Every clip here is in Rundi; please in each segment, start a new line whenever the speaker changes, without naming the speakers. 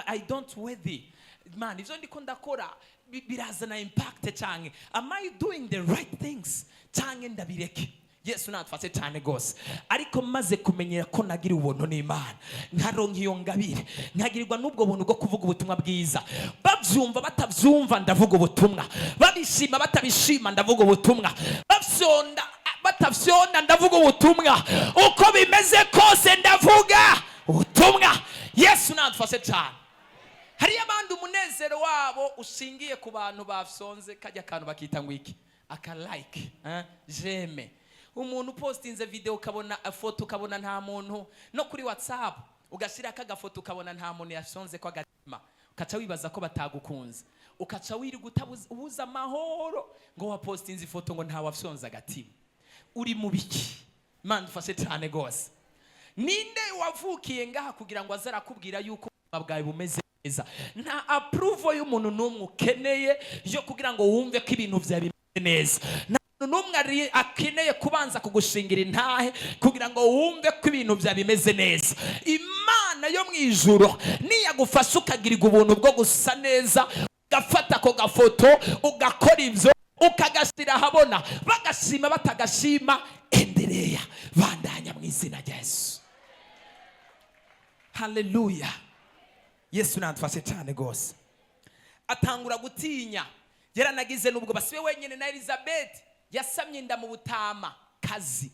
I don't worthy? Man, ivyo ndiko ndakora birazana impact, canke am I doing the right things, canke ndabireke? Yesu natufashe cyane rwose. Ariko maze kumenyera ko nagira ubuntu n'Imana, nkaronka iyo ngabire, nkagirirwa n'ubwo buntu bwo kuvuga ubutumwa bwiza, babyumva batabyumva ndavuga ubutumwa, babishima batabishima ndavuga ubutumwa, bafyonda batafyonda ndavuga ubutumwa, uko bimeze kose ndavuga ubutumwa. Yesu natufashe cyane. Hariyo abandi umunezero wabo ushingiye ku bantu bafyonze kajya kantu bakita ngo iki, aka like, eh? J'aime. Umuntu upostinze video ukabona foto, ukabona nta muntu, no kuri WhatsApp ugashyirako agafoto ukabona nta muntu yafyonze ko agatima, ukaca wibaza ko batagukunze, ukaca wirirwa ubuza amahoro ngo wapostinze ifoto ngo nta wafyonze agatima. Uri mu biki? Imana dufashe cyane rwose. Ninde wavukiye ngaha kugira ngo aze arakubwira yuko ubuzima bwawe bumeze neza? Nta approval y'umuntu n'umwe ukeneye yo kugira ngo wumve ko ibintu byawe bimeze neza. Nta muntu n'umwe akeneye kubanza kugushingira intahe kugira ngo wumve ko ibintu byawe bimeze neza. Imana yo mu ijuru niyagufasha ukagirirwa ubuntu bwo gusa neza, ugafata ako gafoto, ugakora ibyo, ukagashyira ahabona, bagashima batagashima, endereya, bandanya mu izina rya Yesu. Haleluya! Yesu nadufashe cyane rwose. Atangura gutinya, yaranagize n'ubwo basibe wenyine na Elizabeth yasamye inda mu butama kazi,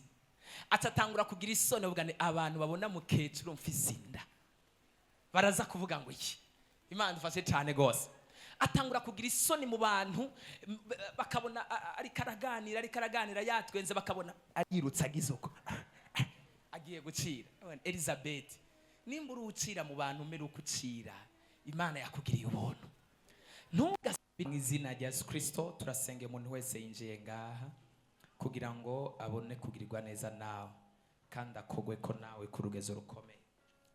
atatangura kugira isoni, avuga ni abantu babona mukecuru mfise inda baraza kuvuga ngo iki? Imana dufashe cyane rwose. Atangura kugira isoni mu bantu, bakabona ariko araganira yatwenze, bakabona arirutse agize uko agiye gucira. Elizabeth, nimba uri ucira mu bantu, umere uko ucira, Imana yakugiriye ubuntu. Ntugasubire. Mu izina rya Yesu Kirisito, turasenga umuntu wese yinjiye ngaha kugira ngo abone kugirirwa neza nawe kandi akogwe ko nawe ku rugezo rukomeye.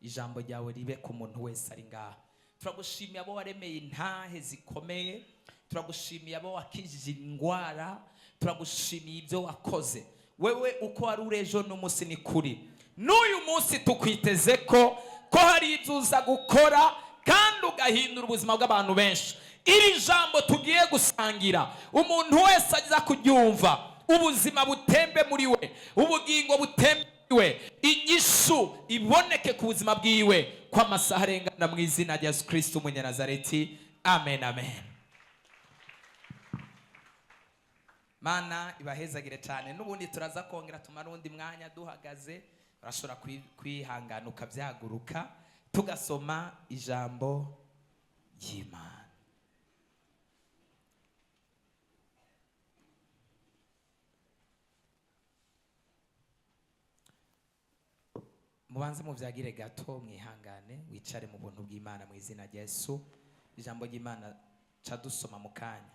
Ijambo ryawe ribe ku muntu wese ari ngaha. Turagushimiye abo waremeye intahe zikomeye, turagushimiye abo wakijije indwara, turagushimiye ibyo wakoze. Wewe uko wari uri ejo n'umunsi ni kuri n'uyu munsi, tukwiteze ko hari ibyo uza gukora kandi ugahindura ubuzima bw'abantu benshi. Iri jambo tugiye gusangira, umuntu wese aza kuryumva, ubuzima butembe muri we, ubugingo butembe muri we, inyishu iboneke ku buzima bwiwe ko amasaha arengana, mu izina rya Yesu Kirisito umunyanazareti, amen, amen. Mana ibahezagire cyane. N'ubundi turaza kongera tumara undi mwanya duhagaze, urashobora kwihangana ukabyaguruka, tugasoma ijambo ry'Imana. Mubanze muvyagire gato, mwihangane, wicare mu buntu bw'Imana mu izina rya Yesu. Ijambo ry'Imana ca dusoma mu kanya,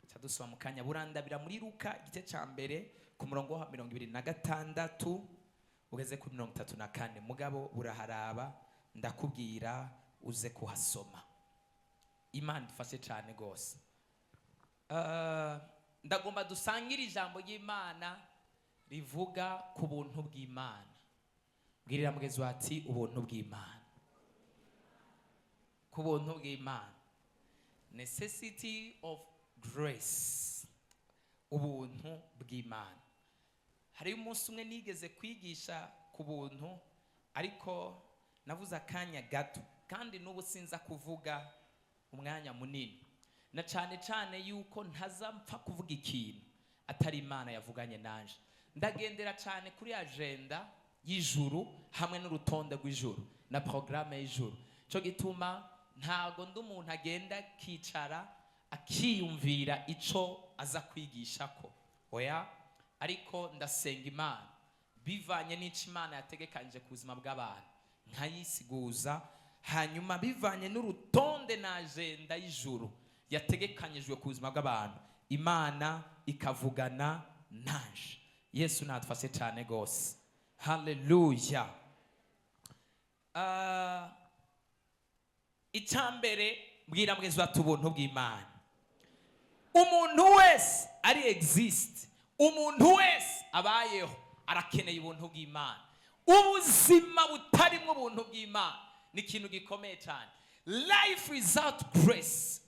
ca dusoma mu kanya, burandabira muri Luka igice ca mbere ku murongo wa 26 ugeze kuri 34. Mugabo buraharaba, ndakubwira uze kuhasoma. Imana idufashe cyane rwose. Ndagomba dusangire ijambo ry'Imana rivuga ku buntu bw'Imana. Bwirira mugenzi wawe ati ubuntu bw'Imana, ku buntu bw'Imana, necessity of grace, ubuntu bw'Imana. Hariyo umunsi umwe nigeze kwigisha ku buntu, ariko navuze akanya gato, kandi n'ubu sinza kuvuga umwanya munini, na cyane cyane yuko ntaza mpfa kuvuga ikintu atari Imana yavuganye nanje. Ndagendera cyane kuri agenda y'ijuru hamwe n'urutonde rw'ijuru na porogaramu y'ijuru. Cyo gituma ntago ndi umuntu agenda akicara akiyumvira ico aza kwigisha ko, oya. Ariko ndasenga Imana bivanye n'ico Imana yategekanyije ku buzima bw'abantu, nkayisiguza, hanyuma bivanye n'urutonde na agenda y'ijuru yategekanyijwe ku buzima bw'abantu, Imana ikavugana nanje. Yesu natufashe cyane rwose. Haleluya! Icyambere, mbwira mugenzi wacu ubuntu bw'Imana. Umuntu wese ari exist, umuntu wese abayeho arakeneye ubuntu bw'Imana. Ubuzima butarimo ubuntu bw'Imana ni ikintu gikomeye cyane. Life without grace.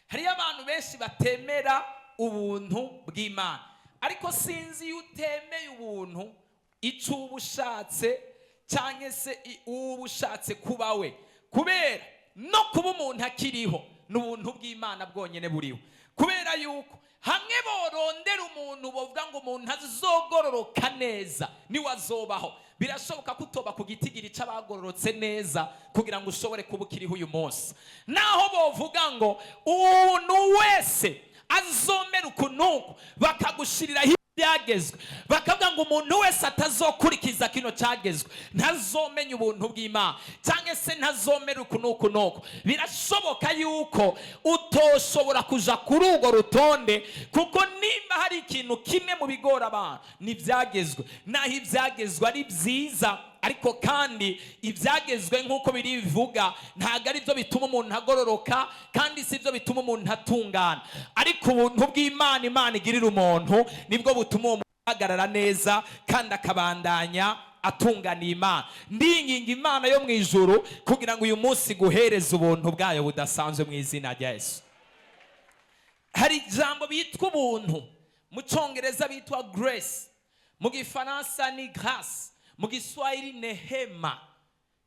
Hariyo abantu benshi batemera ubuntu bw'Imana, ariko sinzi iyo utemeye ubuntu icyo uba ushatse cyangwa se uba ushatse kuba we, kubera no kuba umuntu akiriho ni ubuntu bw'Imana bwonyine buriho. Kubera yuko hamwe borondera umuntu, bavuga ngo umuntu azogororoka neza niwe azobaho, birashoboka ko utoba ku gitigiri cy'abagororotse neza kugira ngo ushobore kuba ukiriho uyu munsi. Naho bovuga ngo umuntu wese azomera uku n'uku, bakagushiriraho ibyagezwe, bakavuga ngo umuntu wese atazokurikiza kino cyagezwe ntazomenya ubuntu bw'Imana cyangwa se ntazomera uku n'uku n'uku, birashoboka yuko utoshobora kuja kuri urwo rutonde, kuko nimba hari ikintu kimwe mu bigora abantu ni ibyagezwe. Naho ibyagezwe ari byiza, ariko kandi ibyagezwe nk'uko biri bivuga ntabwo ari byo bituma umuntu agororoka, kandi si byo bituma umuntu atungana. Ariko ubuntu bw'Imana, Imana igirira umuntu, nibwo butuma uwo muntu ahagarara neza kandi akabandanya atunganiye Imana. Ndinginga Imana yo mu ijuru kugira ngo uyu munsi guhereze ubuntu bwayo budasanzwe mu izina rya Yesu. Hari ijambo bitwa ubuntu, mu Cyongereza bitwa grace, mu Gifaransa ni grâce, mu Giswahili neema,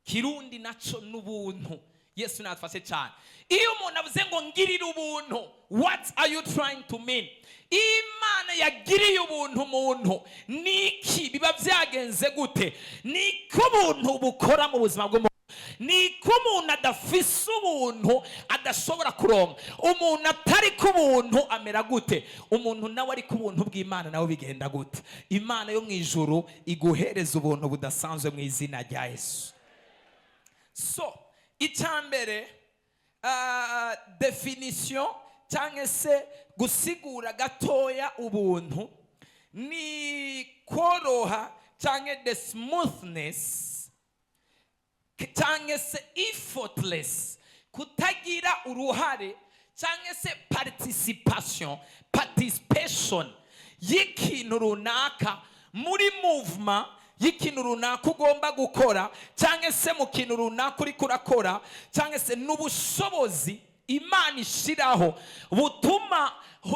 Kirundi naco n'ubuntu. Yesu natufashe cyane. Iyo umuntu avuze ngo "ngirira ubuntu", what are you trying to mean? Imana yagiriye ubuntu umuntu, niki biba byagenze gute? Niko ubuntu bukora mu buzima bw'umuntu, niko umuntu adafise ubuntu adashobora kuronka. Umuntu atari ku buntu amera gute? Umuntu nawe ari ku buntu bw'Imana nawe bigenda gute? Imana yo mu ijuru iguhereza ubuntu budasanzwe mu izina rya Yesu. So icya mbere, definition cyangwa se gusigura gatoya ubuntu, ni koroha cyangwa the smoothness cyangwa se effortless, kutagira uruhare cyangwa se participation y'ikintu runaka muri movement y'ikintu runaka ugomba gukora, cyangwa se mu kintu runaka uri kurakora, cyangwa se n'ubushobozi Imana ishiraho butuma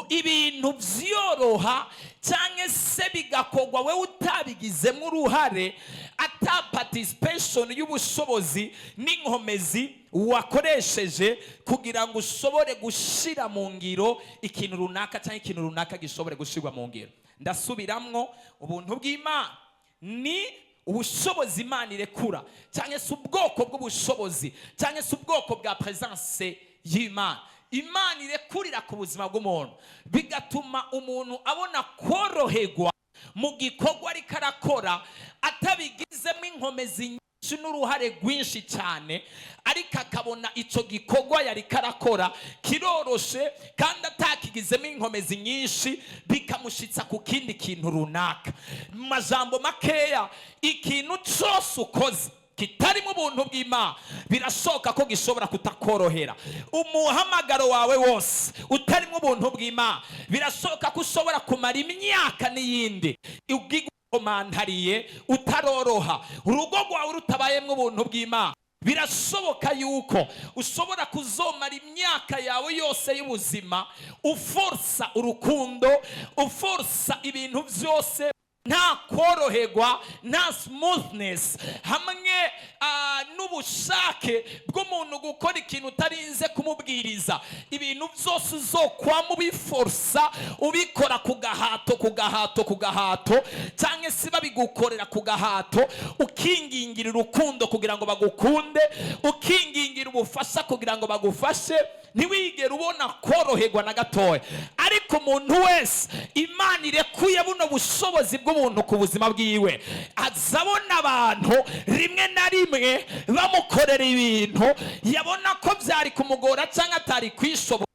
ibintu byoroha cyangwa se bigakorwa wowe utabigizemo uruhare, ata participation y'ubushobozi n'inkomezi wakoresheje kugira ngo ushobore gushira mu ngiro ikintu runaka, cyangwa ikintu runaka gishobore gushyirwa mu ngiro. Ndasubiramwo: ubuntu bw'Imana ni ubushobozi Imana irekura, cyangwa se ubwoko bw'ubushobozi, cyangwa se ubwoko bwa presence y'Imana Imana irekurira ku buzima bw'umuntu, bigatuma umuntu abona koroherwa mu gikorwa ariko arakora, atabigizemo inkomezi nyinshi n'uruhare rwinshi cyane, ariko akabona icyo gikorwa yari karakora kiroroshe kandi atakigizemo inkomezi nyinshi, bikamushyitsa ku kindi kintu runaka. Mu majambo makeya, ikintu cyose ukoze kitarimo ubuntu bw'Imana birashoboka ko gishobora kutakorohera. Umuhamagaro wawe wose utarimo ubuntu bw'Imana, birashoboka ko ushobora kumara imyaka n'iyindi ubwigukomantariye utaroroha. Urugo rwawe rutabayemo ubuntu bw'Imana, birashoboka yuko ushobora kuzomara imyaka yawe yose y'ubuzima uforsa urukundo, uforsa ibintu byose, nta koroherwa, nta smoothness, hamwe n'ubushake bw'umuntu gukora ikintu utarinze kumubwiriza. Ibintu byose uzokwama ubiforsa, ubikora ku gahato, ku gahato, ku gahato, cyangwa se babigukorera ku gahato, ukingingira urukundo kugira ngo bagukunde, ukingingira ubufasha kugira ngo bagufashe, ntiwigere ubona koroherwa na gatoya. Ariko umuntu wese Imana irekuye buno bushobozi bw'ubuntu ku buzima bwiwe, aza abona abantu rimwe na rimwe bamukorera ibintu yabona ko byari kumugora cyangwa atari kwishobora,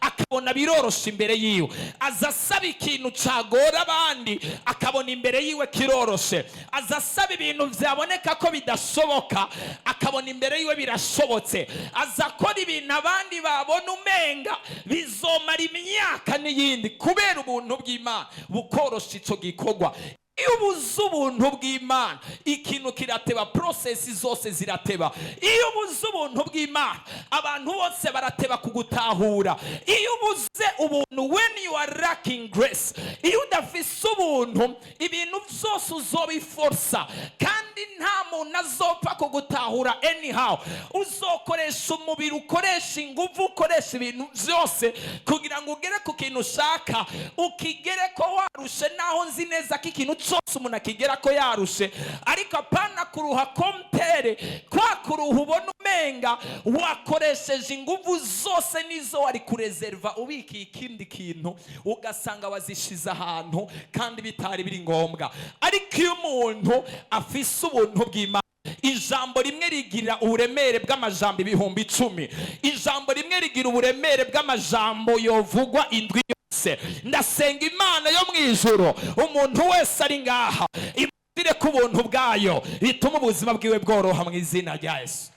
akabona biroroshe imbere yiwe. Aza asaba ikintu cagora abandi, akabona imbere yiwe kiroroshe. Aza asaba ibintu byaboneka ko bidashoboka, akabona imbere yiwe birashobotse. Aza akora ibintu abandi babona umenga bizomara imyaka n'iyindi, kubera ubuntu bw'Imana bukorosha ico gikorwa. Iyo ubuze ubuntu bw'Imana, ikintu kirateba, process zose zirateba. Iyo ubuze ubuntu bw'Imana, abantu bose barateba kugutahura. Iyo ubuze ubuntu, when you are lacking grace, iyo udafise ubuntu, ibintu byose uzobiforsa, kandi nta muntu azopfa kugutahura anyhow. Uzokoresha umubiri, ukoresha ingufu, ukoresha ibintu byose kugira ngo ugere ku kintu ushaka, ukigere ko warushe. Naho nzi neza ko ikintu cyose umuntu akigera ko yarushe, ariko apana kuruha komtere kwa kuruha ubona umenga wakoresheje ingufu zose nizo wari kurezerva ubikiye ikindi kintu, ugasanga wazishize ahantu kandi bitari biri ngombwa. Ariko iyo umuntu afise ubuntu bw'Imana, ijambo rimwe rigira uburemere bw'amajambo 10,000. Ijambo rimwe rigira uburemere bw'amajambo yovugwa indwi yose. Ndasenga Imana yo mu ijuru, umuntu wese ari ngaha imugire ko ubuntu bwayo bituma ubuzima bwiwe bworoha mu izina rya Yesu.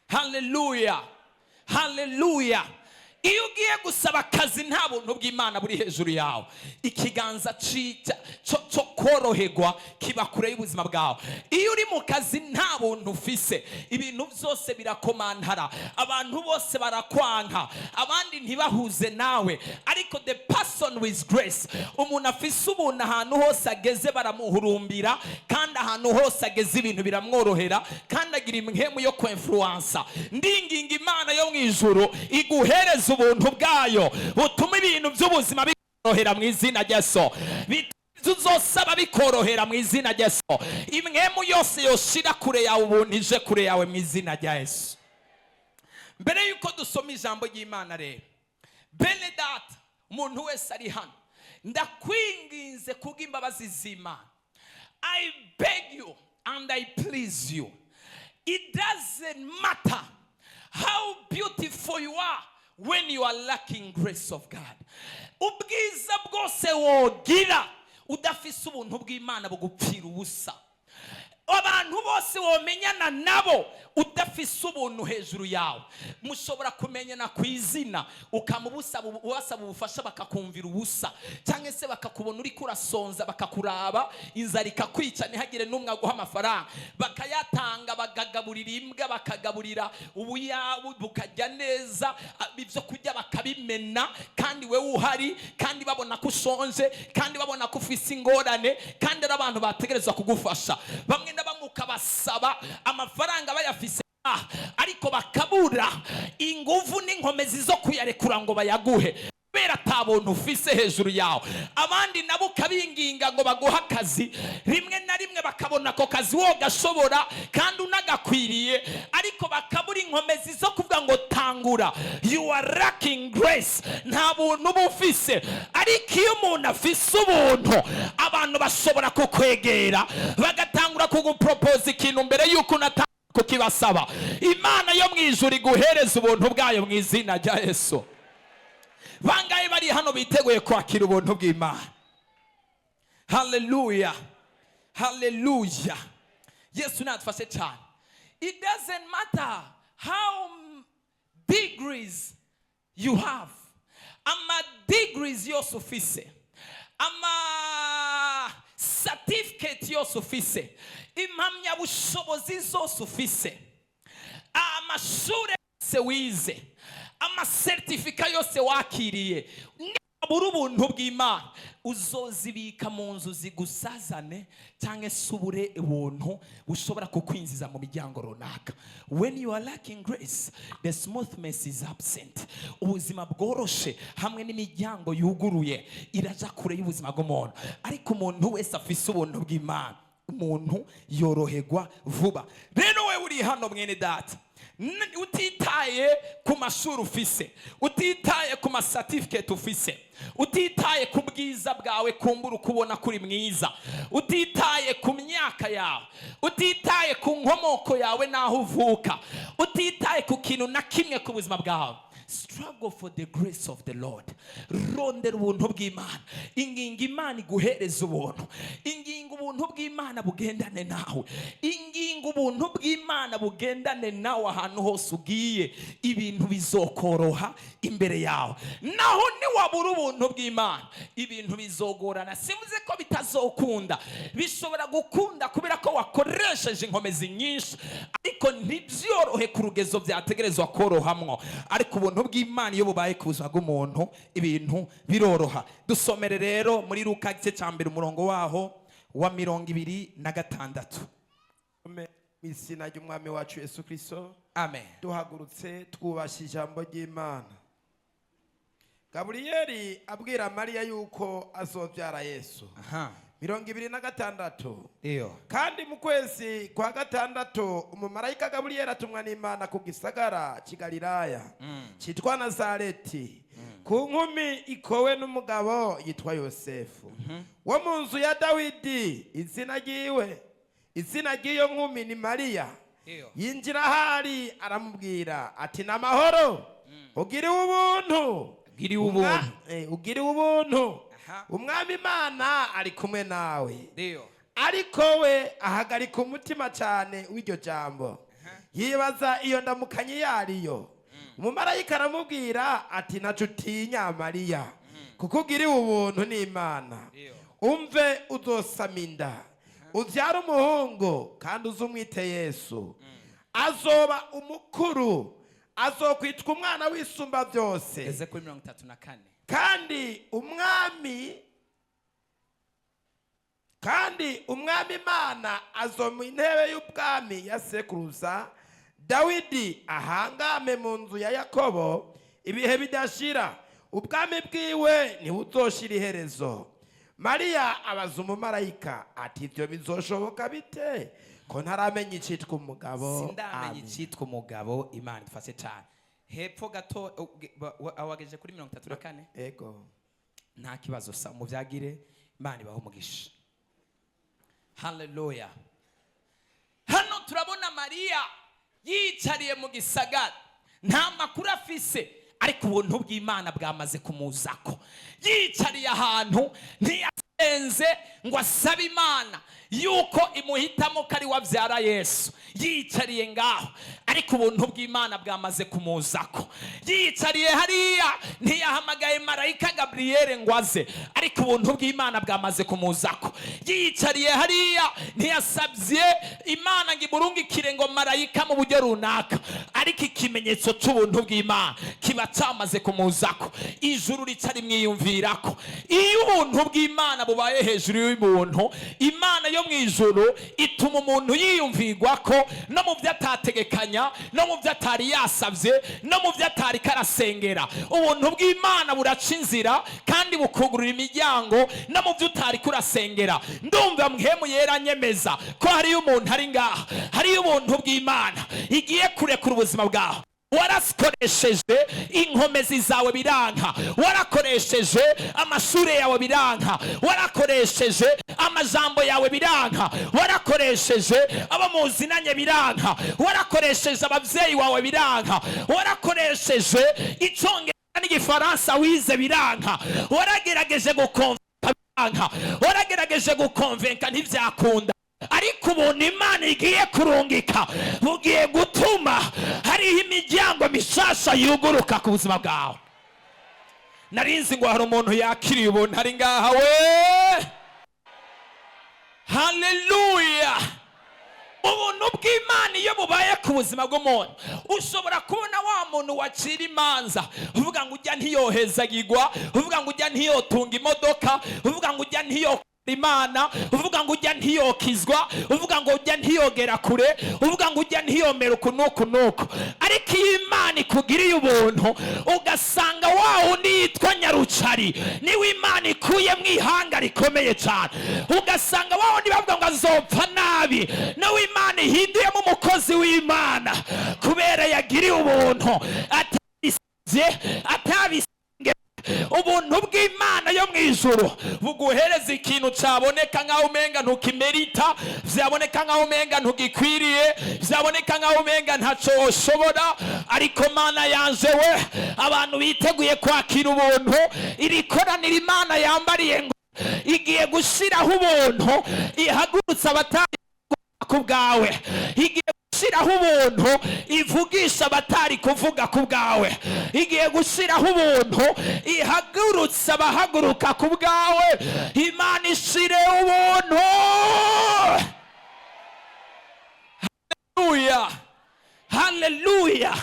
Haleluya, haleluya! Iyo ugiye gusaba akazi nta buntu bw'Imana buri hejuru yawe, ikiganza cyo koroherwa kiba kure y'ubuzima bwawe. Iyo uri mu kazi nta buntu ufise, ibintu byose birakomantara, abantu bose barakwanka, abandi ntibahuze nawe. Ariko the person with grace, umuntu afise ubuntu, ahantu hose ageze baramuhurumbira, kandi ahantu hose ageze ibintu biramworohera, kandi agira impwemu yo kwinfluensa. Ndinginga Imana yo mu ijuru iguhereza ubuntu bwayo butuma ibintu by'ubuzima bikorohera mu izina rya Yesu, bituma uzosaba bikorohera mu izina rya Yesu. Impwemu yose yoshira kure yawe ubuntu ije kure yawe mu izina rya Yesu. Mbere y'uko dusoma ijambo ry'Imana rero, bene data, umuntu wese ari hano, ndakwinginze kubw'imbabazi z'Imana, I beg you and I please you, it doesn't matter how beautiful you are when you are lacking grace of God. Ubwiza bwose wogira udafise ubuntu bw'Imana bugupfira ubusa. Abantu bose womenyana nabo udafise ubuntu hejuru yawe, mushobora kumenyana ku izina, ukamubusaba, ubasaba ubufasha, bakakumvira ubusa, cyangwa se bakakubona uri kurasonza, bakakuraba, inzara ikakwica, ntihagire n'umwe aguha amafaranga. Bakayatanga, bakagaburira imbwa, bakagaburira ubuyabu, bukajya neza, ibyo kurya bakabimena, kandi wewe uhari, kandi babona ko ushonje, kandi babona ko ufise ingorane, kandi ari abantu bategerezwa kugufasha. Bamwe na bamwe ukabasaba amafaranga bayafise, ariko bakabura inguvu n'inkomezi zo kuyarekura ngo bayaguhe kubera ata buntu ufise hejuru yawe. Abandi nabo ukabinginga ngo baguhe akazi, rimwe na rimwe bakabona ako kazi wo gashobora kandi unagakwiriye, ariko bakabura inkomezi zo kuvuga ngo tangura. You are lacking grace, nta buntu uba ufise. Ariko iyo umuntu afise ubuntu, abantu bashobora kukwegera, bagatangura kugupropoza ikintu mbere y'uko unatanga kukibasaba. Imana yo mu ijuru iguhereza ubuntu bwayo mu izina rya Yesu. Bangahe bari hano biteguye kwakira ubuntu bw'Imana? Haleluya, haleluya! Yesu natufashe cyane. It doesn't matter how degrees you have, ama degrees yose ufise, ama certificate yose ufise, impamyabushobozi zose ufise, amashuri yose wize, amasertifika yose wakiriye, nibura ubuntu bw'Imana, uzozibika mu nzu zigusazane, cyangwa se ubure ubuntu bushobora kukwinjiza mu miryango runaka. When you are lacking grace, the smoothness is absent. Ubuzima bworoshe hamwe n'imiryango yuguruye iraja kure y'ubuzima bw'umuntu. Ariko umuntu wese afise ubuntu bw'Imana, umuntu yoroherwa vuba. Rero wewe uri hano, mwene data, utitaye ku mashuri ufise, utitaye ku masatifiketi ufise, utitaye ku bwiza bwawe, kumbura uko ubona kuri mwiza, utitaye ku myaka yawe, utitaye ku nkomoko yawe n'aho uvuka, utitaye ku kintu na kimwe ku buzima bwawe, Struggle for the grace of the Lord. Rondera ubuntu bw'Imana. Ingingo Imana iguhereza ubuntu. Ingingo ubuntu bw'Imana bugendane nawe. Ingingo ubuntu bw'Imana bugendane nawe ahantu hose ugiye, ibintu bizokoroha imbere yawe. Naho niwabura ubuntu bw'Imana, ibintu bizogorana. Simvuze ko bitazokunda, bishobora gukunda kubera ko wakoresheje inkomezi nyinshi, ariko ntibyorohe ku rugezo byategerezwa korohamwo. Ariko ubuntu bw'Imana iyo bubaye ku buzima bw'umuntu, ibintu biroroha. Dusomere rero muri Luka igice cya 1, umurongo waho wa 26.
Mu izina ry'Umwami wacu Yesu Kristo.
Amen.
Duhagurutse twubashye ijambo ry'Imana. Gaburiyeli abwira Mariya yuko azobyara Yesu. 26.
Iyo.
Kandi mu kwezi kwa gatandatu, umumarayika Gaburiyeli atumwa n'Imana ku gisagara cy'i Galilaya cyitwa Nazareti, ku nkumi ikowe n'umugabo yitwa Yosefu wo mu nzu ya Dawidi. Izina ryiwe, izina ry'iyo nkumi ni Mariya. Yinjira ahari, aramubwira ati: "Ni amahoro, ugiriwe ubuntu."
Ugiriwe ubuntu.
Ugiriwe ubuntu. Umwami Imana ari kumwe nawe. Ariko we ahagarika umutima cyane w'iryo jambo, yibaza iyo ndamukanye iyo ariyo. Umumarayika aramubwira ati: "Ntaco utinya, Mariya, kuko ugiriwe ubuntu n'Imana. Umve, uzosama inda, ubyara umuhungu, kandi uzumwite Yesu. Azoba umukuru, azokwitwa Umwana w'Isumba Byose."
Eze kuri 34.
Kandi Umwami Imana azomuha intebe y'ubwami ya sekuruza Dawidi, ahangame mu nzu ya Yakobo ibihe bidashira. Ubwami bwiwe ntibuzoshira iherezo. Mariya abaza umumarayika ati: "Ibyo bizoshoboka bite, ko ntaramenya icitwa umugabo?"
Sindamenya
Amen.
icyitwa umugabo. Imana idufashe cyane. Hepfo gato, wagejeje kuri 34?
Ego.
Nta kibazo, sa mubyagire. Imana ibaho umugisha. Haleluya. Hano turabona Mariya yicariye mu gisagara, nta makuru afise, ariko ubuntu bw'Imana bwamaze kumuzako. Yicariye ahantu, ntiyasenze ngo asabe Imana yuko imuhitamo ko ari we abyara Yesu. Yicariye ngaho, ariko ubuntu bw'Imana bwamaze kumuzako. Yicariye hariya, ntiyahamagaye marayika Gaburiyeli ngo aze, ariko ubuntu bw'Imana bwamaze kumuzako. Yicariye hariya, ntiyasabye Imana ngo imurungikire ngo marayika mu buryo runaka, ariko ikimenyetso cy'ubuntu bw'Imana kiba cyamaze kumuzako. Ijuru rica rimwiyumvirako. Iyo ubuntu bw'Imana bubaye hejuru y'umuntu, Imana yo mu ijuru ituma umuntu yiyumvirwa ko no mu byo atategekanya, no mu byo atari yasabye, no mu byo atari karasengera. Ubuntu bw'Imana buraca inzira kandi bukugurura imiryango no mu byo utari kurasengera. Ndumva Mpwemu Yera anyemeza ko hariyo umuntu ari ngaha, hariyo ubuntu bw'Imana igiye kurekura ubuzima bwawe. Warakoresheje inkomezi zawe, biranka. Warakoresheje amashuri yawe, biranka. Warakoresheje amajambo yawe, biranka. Warakoresheje abo muzinanye, biranka. Warakoresheje ababyeyi wawe, biranka. Warakoresheje Icyongereza n'Igifaransa wize, biranka. Waragerageje gukonvenka, biranka. Waragerageje gukonvenka, ntibyakunda. Ariko ubuntu Imana igiye kurungika bugiye gutuma hariho imiryango mishasha yuguruka ku buzima bwawe. Narinzi ngo hari umuntu yakiriye ubuntu ari ngaha we. Haleluya. Ubuntu bw'Imana iyo bubaye ku buzima bw'umuntu, ushobora kubona wa muntu wacira imanza, uvuga ngo ujya ntiyohezagirwa, uvuga ngo ujya ntiyotunga imodoka, uvuga ngo ujya ntiyo Imana, uvuga ngo ujya ntiyokizwa, uvuga ngo ujya ntiyogera kure, uvuga ngo ujya ntiyomera uku n'uku n'uku. Ariko iyo Imana ikugiriye ubuntu, ugasanga wa wundi yitwa Nyarucari niwe Imana ikuyemo ihanga rikomeye cyane. Ugasanga wa wundi bavuga ngo azopfa nabi niwe Imana ihinduyemo umukozi w'Imana, kubera yagiriye ubuntu, atabisabye, atabisenge. Ubuntu bw'Imana yo mu Mu ijuru buguhereza ikintu cyaboneka nk'aho umenga ntukimerita, vyaboneka nk'aho umenga ntugikwiriye, vyaboneka nk'aho umenga ntaco woshobora. Ariko Mana yanje we, abantu biteguye kwakira ubuntu, iri koraniro Imana yambariye ngo igiye gushiraho ubuntu, ihagurutse abatari ku bwawe, igiye gushyiraho ubuntu, ivugisha abatari kuvuga ku bwawe, igiye gushyiraho ubuntu, ihagurutse abahaguruka ku bwawe. Imana ishire ubuntu. Haleluya, haleluya!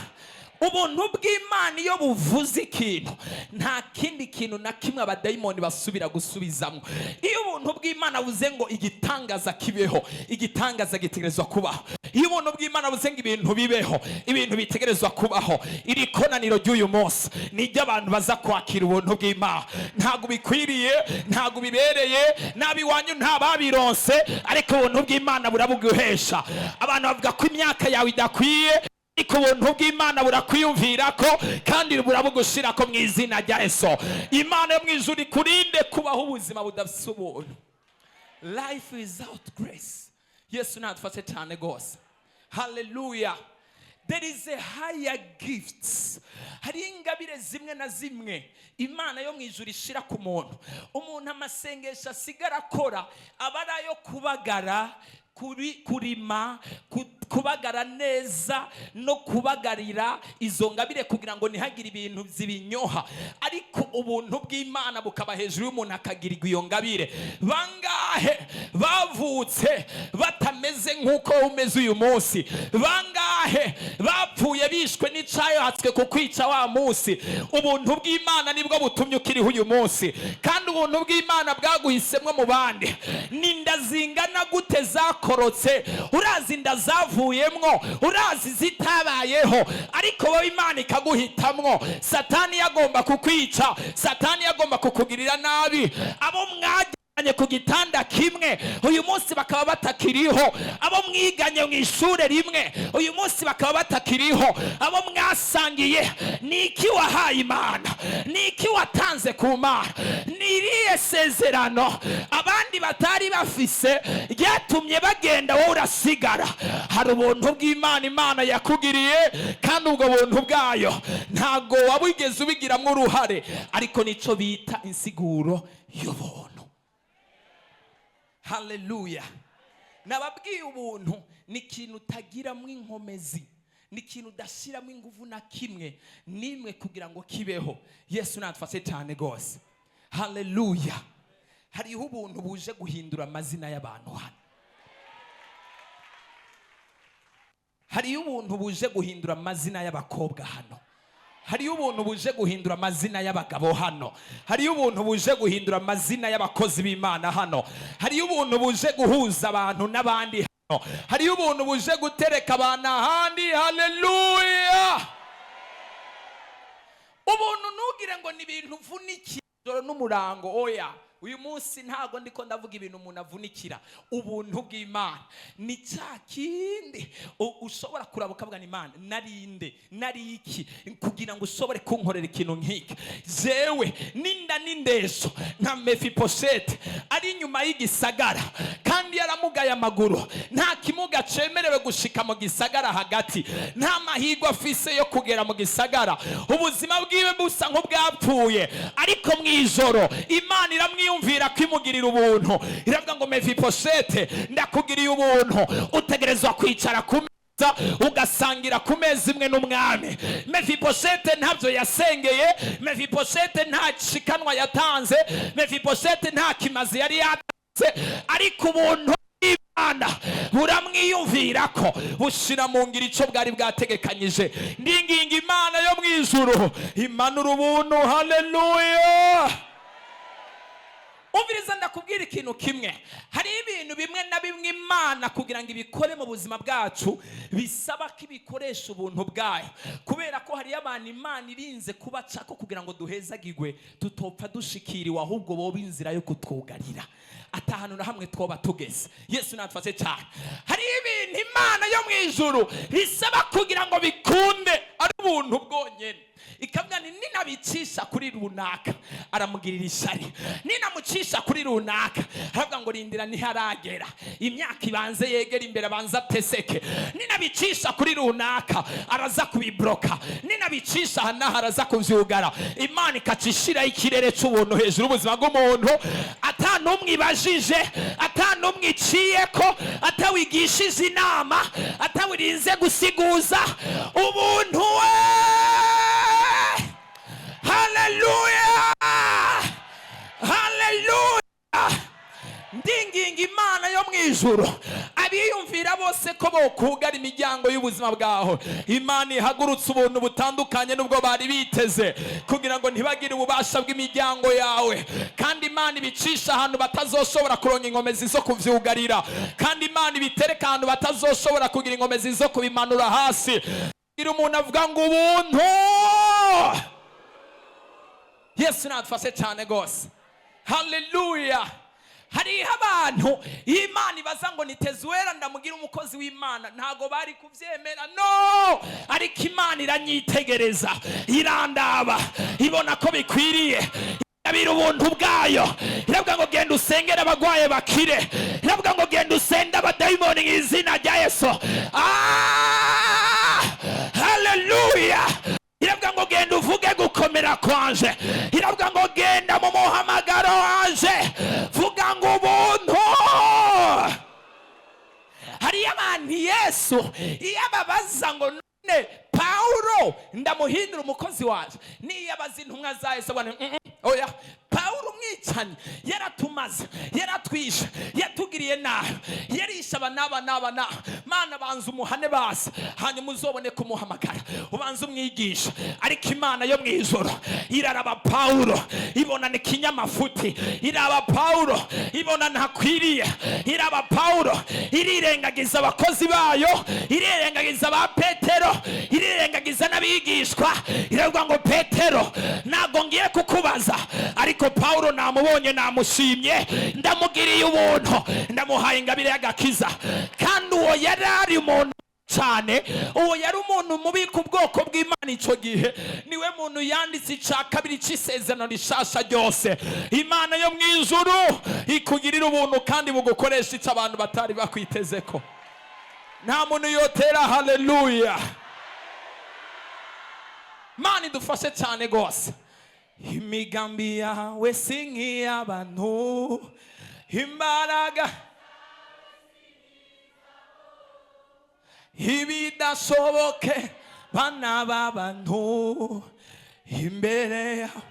Ubuntu bw'Imana iyo buvuze ikintu, nta kindi kintu na kimwe abadayimoni basubira gusubizamo. Iyo ubuntu bw'Imana buze ngo igitangaza kibeho, igitangaza gitegerezwa kubaho. Iyo ubuntu bw'Imana buze ngo ibintu bibeho, ibintu bitegerezwa kubaho. Iri koraniro ry'uyu munsi ni iry'abantu baza kwakira ubuntu bw'Imana. Ntabwo bikwiriye, ntabwo bibereye, n'ab'iwanyu nta babironse, ariko ubuntu bw'Imana burabuguhesha. Abantu bavuga ko imyaka yawe idakwiye, ariko ubuntu bw'Imana burakwiyumvira ko kandi burabugushira ko mu izina rya Yesu. Imana yo mu ijuru ikurinde kubaho ubuzima budafite ubuntu, life without grace. Yesu natufashe cyane rwose. Haleluya! There is a higher gifts. Hari ingabire zimwe na zimwe Imana yo mu ijuru ishira ku muntu. Umuntu amasengesho asigara akora aba ari ayo kubagara, kurima, kubagara neza no kubagarira izo ngabire kugira ngo ntihagire ibintu zibinyoha, ariko ubuntu bw'Imana bukaba hejuru y'umuntu, akagirirwa iyo ngabire. Bangahe bavutse batameze nk'uko umeze uyu munsi? Bangahe bapfuye bishwe n'icyayatswe ku kwica wa munsi? Ubuntu bw'Imana nibwo butumye ukiriho uyu munsi, kandi ubuntu bw'Imana bwaguhisemo mu bandi. N'inda zingana gute zakorotse? Urazi inda zavuyemwo, urazi zitabayeho, ariko wowe Imana ikaguhitamwo. Satani yagomba kukwica, Satani yagomba kukugirira nabi. Abo mwajyanye ku gitanda kimwe uyu munsi bakaba batakiriho, abo mwiganye mu ishuri rimwe uyu munsi bakaba batakiriho, abo mwasangiye, ni iki wahaye Imana? Ni iki watanze ku Mana? Ni irihe sezerano abandi batari bafise ryatumye bagenda, wowe urasigara? Hari ubuntu bw'Imana Imana yakugiriye, kandi ubwo buntu bwayo ntabwo wabigeze ubigiramo uruhare, ariko nicyo bita insiguro y'ubuntu. Haleluya! Nababwiye, ubuntu ni ikintu utagiramo inkomezi, ni ikintu udashyiramo ingufu na kimwe nimwe kugira ngo kibeho. Yesu natufashe cyane rwose. Haleluya! Hariho ubuntu buje guhindura amazina y'abantu hano. Hariho ubuntu buje guhindura amazina y'abakobwa hano. Hariyo ubuntu buje guhindura amazina y'abagabo hano. Hariyo ubuntu buje guhindura amazina y'abakozi b'Imana hano. Hariyo ubuntu buje guhuza abantu n'abandi hano. Hariyo ubuntu buje gutereka abantu ahandi. Haleluya! Ubuntu ntugire ngo ni ibintu uvunikira ijoro n'umurango. Oya, uyu munsi ntabwo ndiko ndavuga ibintu umuntu avunikira. Ubuntu bw'Imana ni cya kindi ushobora kuraba ukavuga ni: "Imana, narinde, nari iki kugira ngo ushobore kunkorera ikintu nk'iki?" Jewe n'inda n'indesho nka Mefiposhete ari inyuma y'igisagara, kandi yaramugaye amaguru, nta kimuga cemerewe gushika mu gisagara hagati, nta mahirwe afise yo kugera mu gisagara, ubuzima bwiwe busa nk'ubwapfuye, ariko mu ijoro Imana iramwiyumvira kwimugirira ubuntu, iravuga ngo: "Mefiposhete, ndakugiriye ubuntu, utegerezwa kwicara ku meza, ugasangira ku meza imwe n'umwami." Mefiposhete ntabyo yasengeye, Mefiposhete nta shikanwa yatanze, Mefiposhete nta kimazi yari yatanze, ariko ubuntu bw'Imana buramwiyumvira ko bushira mu ngiro icyo bwari bwategekanyije. Ndinginga Imana yo mu ijuru imanura ubuntu. Haleluya! Umviriza, ndakubwira ikintu kimwe. Hari ibintu bimwe na bimwe Imana kugira ngo ibikore mu buzima bwacu bisaba ko ibikoresha ubuntu bwayo, kubera ko hariyo abantu Imana irinze kubacako kugira ngo duhezagirwe, tutopfa dushikiriwe, ahubwo boba inzira yo kutwugarira atahantu na hamwe twoba tugeze. Yesu natufashe cyane. Hari ibintu Imana yo mu ijuru bisaba kugira ngo bikunde ari ubuntu bwonyene, ikavuga ni ninabita Ninabicisha kuri runaka aramugirira ishari, ninamucisha kuri runaka aravuga ngo rindira ntiharagera, imyaka ibanze yegera imbere abanze ateseke. Ninabicisha kuri runaka araza kubibroka, ninabicisha aha n'aha araza kuvyugara. Imana ikacishiraho ikirere c'ubuntu hejuru y'ubuzima bw'umuntu, ata n'umwe ibajije, ata n'umwe iciyeko, atawigishije inama, atawirinze gusiguza ubuntu we. Haleluya, haleluya! Ndinginga Imana yo mu ijuru, abiyumvira bose ko bokugara imiryango y'ubuzima bwaho, Imana ihagurutse ubuntu butandukanye n'ubwo bari biteze, kugira ngo ntibagire ububasha bw'imiryango yawe. Kandi Imana ibicisha ahantu batazoshobora kuronka inkomezi zo kuvyugarira, kandi Imana ibitereka ahantu batazoshobora kugira inkomezi zo kubimanura hasi. Gira umuntu avuga ngo ubuntu. Yesu nadufashe cyane rwose. Haleluya! Hariho abantu iyo Imana ibaza ngo niteze uwera ndamugira umukozi w'Imana, ntago bari kubyemera, no. Ariko Imana iranyitegereza, irandaba, ibona ko bikwiriye, irabira ubuntu bwayo, iravuga ngo genda usengere abagwaye bakire, iravuga ngo genda usende abadayimoni mu izina rya Yesu. Ah! Haleluya! Iravuga ngo genda uvuge gukomera kwanje, iravuga ngo genda mu muhamagaro wanje. Vuga ngo ubuntu. Hariyo abantu Yesu iyo ababaza ngo none Pawulo ndamuhindura umukozi wanje, niyo abaza intumwa za Yesu abona, oya, Pawulo umwicanyi, yaratumaze, yaratwishe, yatugiriye nabi, yarishe aba n'aba n'aba n'aba. Mana, banza umuhane basi, hanyuma uzobone kumuhamagara, ubanza umwigisha. Ariko Imana yo mu ijoro iraraba Pawulo ibona ni kinyamafuti, iraba Pawulo ibona ntakwiriye, iraba Pawulo irirengagiza abakozi bayo, irirengagiza ba Petero, irirengagiza n'abigishwa, iravuga ngo Petero ntabwo ngiye kukubaza, ariko Pawulo namubonye, namushimye, ndamugiriye ubuntu, ndamuhaye ingabire y'agakiza. Kandi uwo yari ari umuntu cyane, uwo yari umuntu mubi ku bwoko bw'Imana icyo gihe, niwe muntu yanditse icya kabiri cy'isezerano rishasha ryose. Imana yo mu ijuru ikugirira ubuntu kandi bugukoresha icyo abantu batari bakwiteze ko. Nta muntu yotera haleluya? Mana idufashe cyane rwose. Imigambi yawe si nk'iy'abantu, imbaraga ibidashoboke bana b'abantu imbere yawe.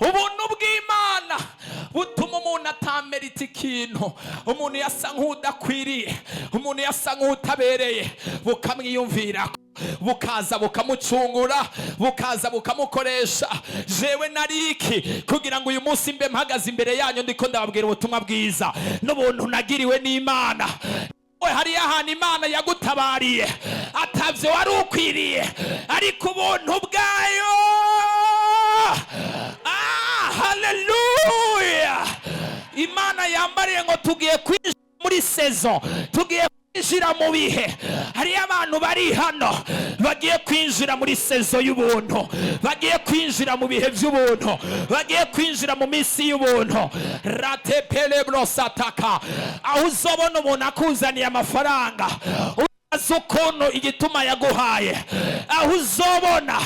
Ubuntu bw'Imana butuma umuntu atamerita ikintu, umuntu yasa nk'udakwiriye, umuntu yasa nk'utabereye, bukamwiyumvira, bukaza bukamucungura, bukaza bukamukoresha. Jewe nariki kugira ngo uyu munsi mbe mpagaze imbere yanyu ndiko ndababwira ubutumwa bwiza n'ubuntu nagiriwe n'Imana. We, hariyo ahantu Imana yagutabariye atavyo wari ukwiriye, ariko ubuntu bwayo. Ah, haleluya! Imana yambariye ngo tugiye kwinjira muri saison, tugiye kwinjira mu bihe. Hariyo abantu bari hano bagiye kwinjira muri saison y'ubuntu, bagiye kwinjira mu bihe by'ubuntu, bagiye kwinjira mu minsi y'ubuntu. Ratepelebrosataka, aho uzobona umuntu akuzaniye amafaranga uzi ukuntu igituma yaguhaye, aho uzobona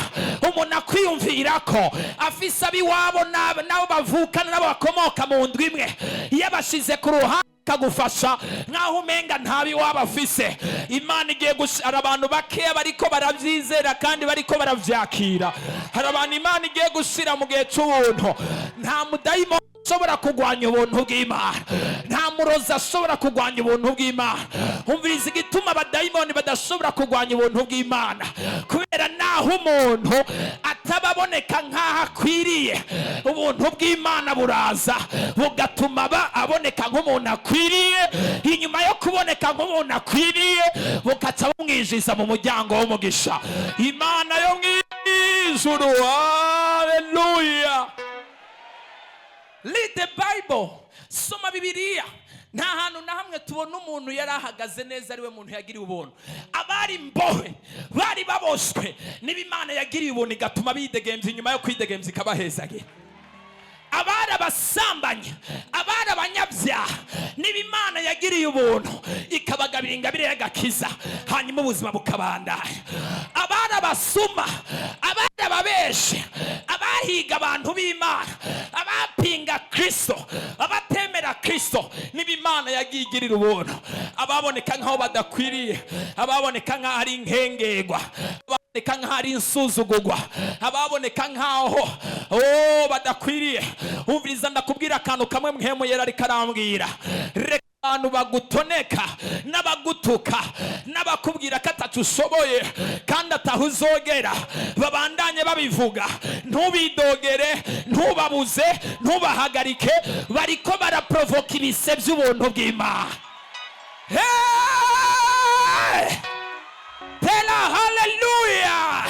umuntu akwiyumvira ko afise ab'iwabo n'abo bavukana n'abo bakomoka mu ndwi imwe, yabashize ku ruhande akagufasha nk'aho umenga nta b'iwabo afise. Imana igiye, hari abantu bakeya bariko barabyizera kandi bariko baravyakira. Hari abantu Imana igiye gushira mu gihe c'ubuntu. Nta mudayimoni ashobora kurwanya ubuntu bw'Imana, nta murozi ashobora kurwanya ubuntu bw'Imana. Umviriza igituma abadayimoni badashobora kurwanya ubuntu bw'Imana: kubera naho umuntu ataba aboneka nk'aho akwiriye, ubuntu bw'Imana buraza bugatuma aboneka nk'umuntu akwiriye. Inyuma yo kuboneka nk'umuntu akwiriye, bukaca bumwinjiza mu muryango w'umugisha. Imana yo mu ijuru, haleluya! Read the Bible, soma Bibiliya. Nta hantu na hamwe tubona umuntu yari ahagaze neza ariwe muntu yagiriwe ubuntu. Abari imbohe bari baboshe. Ababoshwe, niba Imana yagiriye ubuntu igatuma bidegemvya, inyuma yo kwidegemvya ikabahezagira. Abari abasambanyi, abari abanyabyaha, niba Imana yagiriye ubuntu ikabagabira ingabire y'agakiza, hanyuma ubuzima bukabandanya. Abari abasuma, abari ababeshi, abahiga abantu b'Imana, abapinga Kristo, abatemera Kristo, niba Imana yagiye igirira ubuntu ababoneka nk'aho badakwiriye, ababoneka nk'aho ari inkengerwa, ababoneka nk'aho ari insuzugurwa, ababoneka nk'aho, oh, badakwiriye. Umviriza, ndakubwira akantu kamwe Mpwemu Yera ariko arambwira. Reka abantu bagutoneka n'abagutuka n'abakubwira ko atacu ushoboye kandi ataho uzogera babandanye babivuga. Ntubidogere, ntubabuze, ntubahagarike. Bariko baraprovoka ibise by'ubuntu bw'Imana. Hey! Tera haleluya!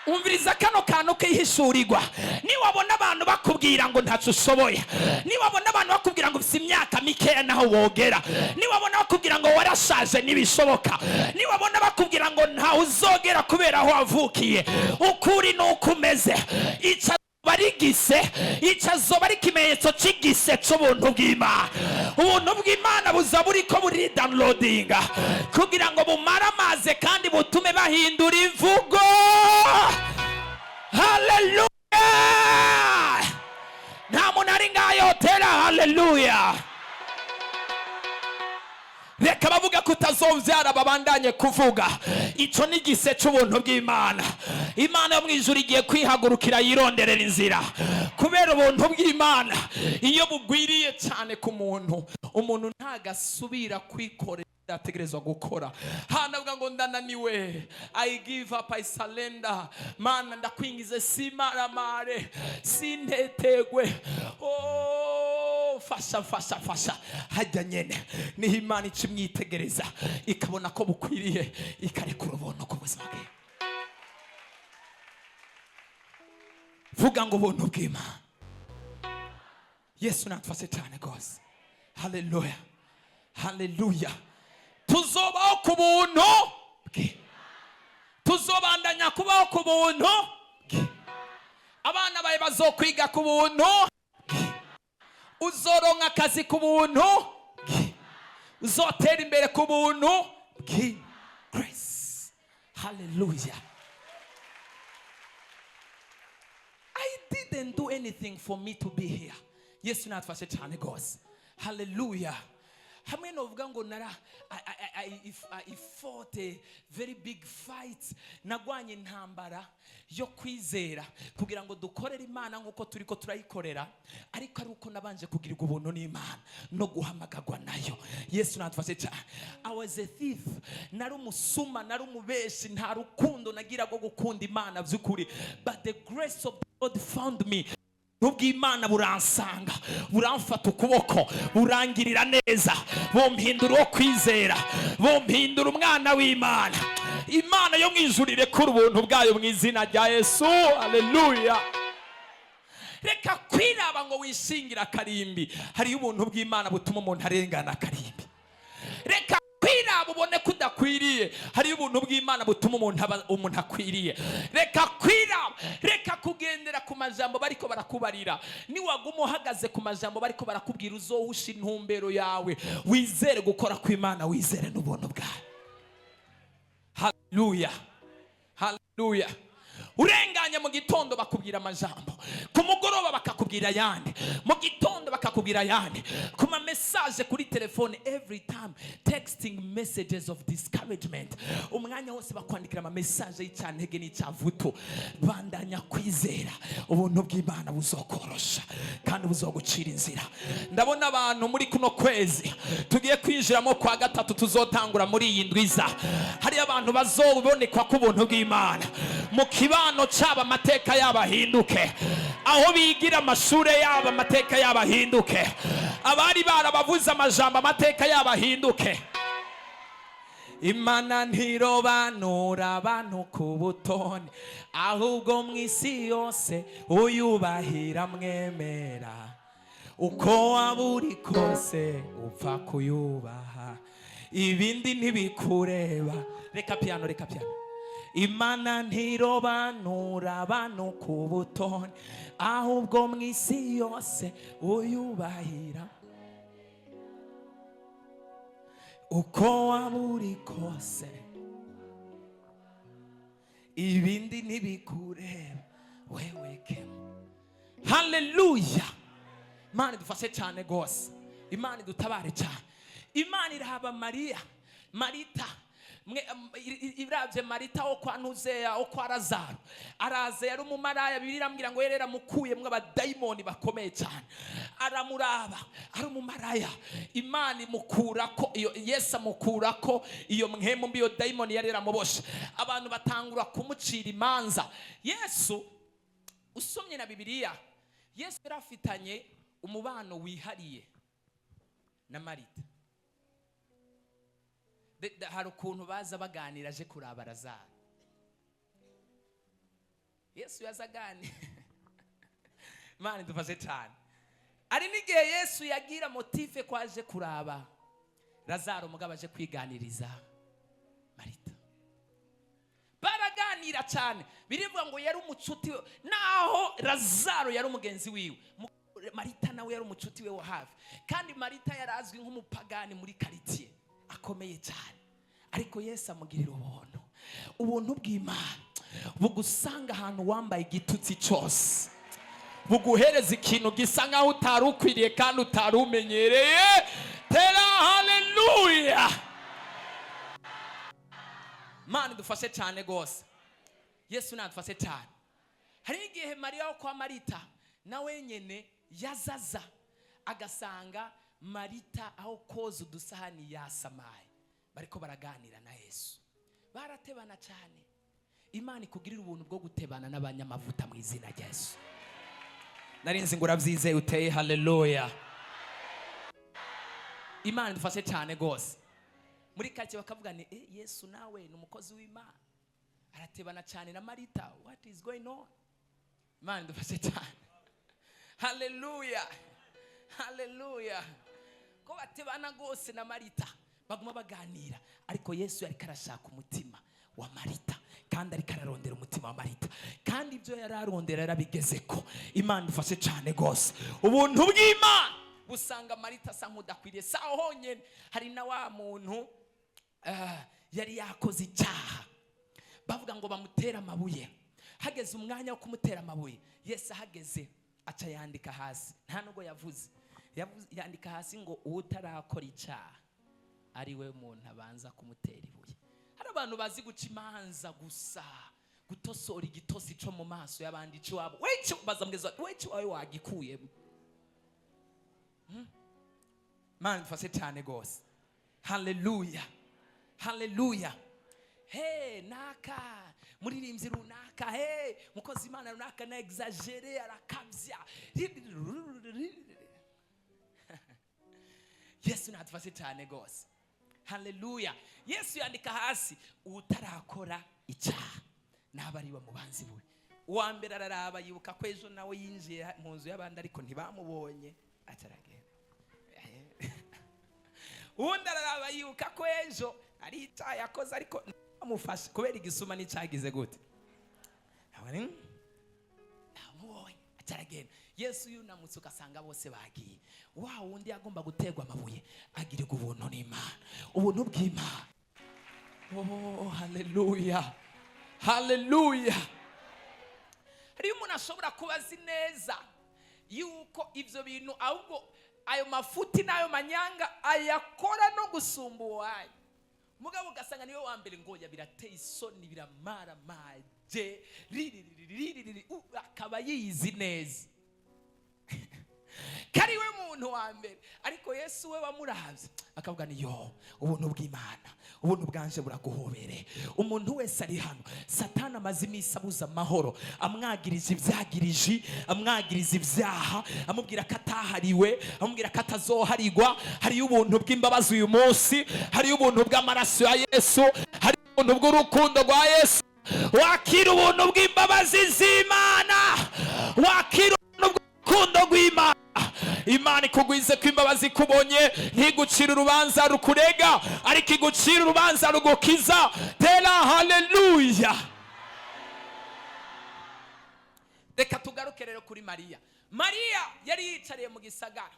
Umviriza kano kantu kihishurirwa. Niwabona abantu bakubwira ngo ntacyo ushoboye, niwabona abantu bakubwira ngo ufite imyaka mikeya naho wogera, niwabona bakubwira ngo warashaje ntibishoboka, niwabona bakubwira ngo ntawe uzogera kubera aho wavukiye, ukuri ni uko umeze. Ica barigise, icyo azoba ari ikimenyetso cy'igise cy'ubuntu bw'Imana. Ubuntu bw'Imana buza buriko buri downloadinga kugira ngo bumare amazi kandi butume bahindura imvugo. Haleluya! Nta muntu ari ngayo? Tera haleluya! Reka bavuga ko utazobyara babandanye kuvuga. Icyo ni igise cy'ubuntu bw'Imana. Imana yo mu ijuru igiye kwihagurukira yironderera inzira kubera ubuntu bw'Imana. Iyo bugwiriye cyane ku muntu, umuntu ntagasubira kwikorera ategerezwa gukora. Hanavuga ngo ndananiwe, I give up, I surrender. Mana, ndakwingize, simaramare, sintetegwe, oh, fasha, fasha, fasha. Hajya nyene niho Imana ica imwitegereza, ikabona ko bukwiriye, ikarekura ubuntu ku buzima bwe. Vuga ngo ubuntu bw'Imana. Yesu natufashe cyane rwose. Haleluya, haleluya! Tuzobaho ku buntu bwe, tuzobandanya kubaho ku buntu bwe. Abana bawe bazokwiga ku buntu bwe, uzoronka akazi ku buntu bwe, uzotera imbere ku buntu bwe. Grace, haleluya! I didn't do anything for me to be here. Yesu natufashe cyane rwose. Haleluya! Hamwe novuga ngo nara I fought a very big fight, nagwanye intambara yo kwizera kugira ngo dukorere Imana nk'uko turi ko turayikorera, ariko ari uko nabanje kugirirwa ubuntu n'Imana no guhamagagwa nayo. Yesu natufashe cyane. I was a thief, nari umusuma, nari umubeshi, nta rukundo nagira rwo gukunda Imana by'ukuri, but the grace of God found me. Ubw'Imana buransanga, buramfata ukuboko, burangirira neza, bumpindura uwo kwizera, bumpindura umwana w'Imana. Imana yo mu ijuru irekura ubuntu bwayo mu izina rya Yesu. Haleluya! Reka kwiraba ngo wishingire akarimbi. Hariyo ubuntu bw'Imana butuma umuntu arengana akarimbi. Reka kwiraba ubone ko udakwiriye. Hariyo ubuntu bw'Imana butuma umuntu aba umuntu akwiriye. Reka kwiraba, reka kugendera ku majambo bariko barakubarira. Niwaguma uhagaze ku majambo bariko barakubwira, uzohusha intumbero yawe. Wizere gukora kw'Imana, wizere n'ubuntu bwawe. Haleluya, haleluya! Urenganye mu gitondo bakubwira amajambo, ku mugoroba bakakubwira ayandi, mu gitondo bakakubwira ayandi, ku ma message kuri telefone, every time texting messages of discouragement, umwanya wose bakwandikira ama message y'icyantege n'icyavuto. Bandanya kwizera, ubuntu bw'Imana buzokorosha kandi buzogucira inzira. Ndabona abantu muri kuno kwezi tugiye kwinjiramo kwa gatatu, tuzotangura muri iyi ndwiza, hariyo abantu bazobonekwa ko ubuntu bw'Imana mu kibano cyabo, amateka yabo ahinduke, aho bigira amashure yabo, amateka yabo ahinduke, abari barabavuze amajambo, amateka yabo ahinduke. Imana ntirobanura abantu ku butoni, ahubwo mu isi yose uyubahira mwemera. Uko waba uri kose upfa kuyubaha, ibindi ntibikureba. Reka piano, reka piano. Imana ntirobanura abantu ku butoni, ahubwo mu isi yose uyubahira uko waba uri kose, ibindi ntibikureba wewe kema. Haleluya! Imana idufashe cyane rwose, Imana idutabare cyane. Imana irahaba Mariya, Marita irabye Marita wo kwa Ntuzeya, wo kwa Lazaro, araza yari umumaraya. Bibiliya irambwira ngo yari yaramukuyemwo abadayimoni bakomeye cyane. Aramuraba ari umumaraya, Imana imukurako iyo, Yesu amukurako iyo mpwemu mbi, iyo dayimoni yari yaramuboshe. Abantu batangura kumucira imanza. Yesu, usomye na Bibiliya, Yesu yari afitanye umubano wihariye na Marita. Hari ukuntu baza baganira aje kuraba Lazaro. Yesu yaza aganira. Imana idufashe cyane. Ari n'igihe Yesu yagira motif ko aje kuraba Lazaro, mugabo aje kwiganiriza Marita. Baraganira cyane. Birivuga ngo yari umucuti we, naho Lazaro yari umugenzi wiwe, Marita nawe yari umucuti we wa hafi. Kandi Marita yari azwi nk'umupagani muri quartier akomeye cyane, ariko Yesu amugirira ubuntu. Ubuntu bw'Imana bugusanga ahantu wambaye igitutsi cyose, buguhereza ikintu gisa nkaho utari ukwiriye kandi utari umenyereye. Tera haleluya! Mana idufashe cyane rwose, Yesu nadufashe cyane. Hari n'igihe Mariya wo kwa Marita nawe nyene yazaza agasanga Marita aho koza udusahani yasamaye, bariko baraganira na Yesu, baratebana cyane. Imana ikugirira ubuntu bwo gutebana n'abanyamavuta mu izina rya Yesu. Narinzi ngo urabyizeye, uteye haleluya. Imana idufashe cyane rwose. Muri kake bakavuga ni Yesu nawe ni umukozi w'Imana, aratebana cyane na Marita, what is going on? Imana idufashe cyane. Haleluya, haleluya! Ko batebana rwose na Marita, baguma baganira. Ariko Yesu yariko arashaka umutima wa Marita, kandi ariko ararondera umutima wa Marita, kandi ibyo yari arondera yarabigeze ko. Imana idufashe cyane rwose. Ubuntu bw'Imana busanga Marita asa nk'udakwiriye. Si aho honyine, hari na wa muntu yari yakoze icyaha, bavuga ngo bamutere amabuye. Hageze umwanya wo kumutera amabuye, Yesu ahageze aca yandika hasi. Nta nubwo yavuze. Yandika hasi ngo utarakora icyaha ari we muntu abanza kumutera ibuye. Hari abantu bazi guca imanza gusa, gutosora igitosi cyo mu maso y'abandi, icy'iwabo wece baza mbweza wece wawe wagikuyemo. Mana idufashe cyane rwose. Haleluya, haleluya! He naka muririmbyi runaka, he mukozi Imana runaka na exagéré, arakabya. Yesu nadufashe cyane rwose. Haleluya! Yesu yandika hasi utarakora icyaha naba ari we mubanzi buwe. Uwa mbere araraba, yibuka ko ejo nawe yinjiye mu nzu y'abandi ariko ntibamubonye, acaragenda. Uwundi araraba, yibuka ko ejo ari icyaha yakoze ariko ntibamufashe kubera igisuma n'icyagize gute, ntamubonye, acaragenda. Yesu yunamutse ugasanga bose bagiye. Wa wundi yagomba guterwa amabuye agirirwa ubuntu n'Imana, ubuntu bw'Imana. Oh, haleluya, haleluya! Hariyo umuntu ashobora kuba azi neza yuko ibyo bintu, ahubwo ayo mafuti n'ayo manyanga ayakora no gusumba uwayo, mugabo ugasanga niwe wa mbere ngo ya birateye isoni, biramaramaje, riririririri, akaba yiyizi neza ko ari we muntu wa mbere. Ariko Yesu we wamuravye akavuga ni yo, ubuntu bw'Imana, ubuntu bwanje buraguhobere. Umuntu wese ari hano Satani amaze iminsi abuza amahoro, amwagiriza ibyagiriji, amwagiriza ibyaha, amubwira ko atahariwe, amubwira ko atazoharigwa, hariyo ubuntu bw'imbabazi uyu munsi, hariyo ubuntu bw'amaraso ya Yesu, hariyo ubuntu bw'urukundo rwa Yesu. Wakira ubuntu bw'imbabazi z'Imana, wakira ubuntu bw'urukundo rw'Imana. Imana ikugwize ko imbabazi ikubonye ntigucire urubanza. urubanza rukurega, ariko igucira urubanza rugukiza. Tera haleluya. Reka tugaruke rero kuri Mariya. Mariya yari yicariye mu gisagara,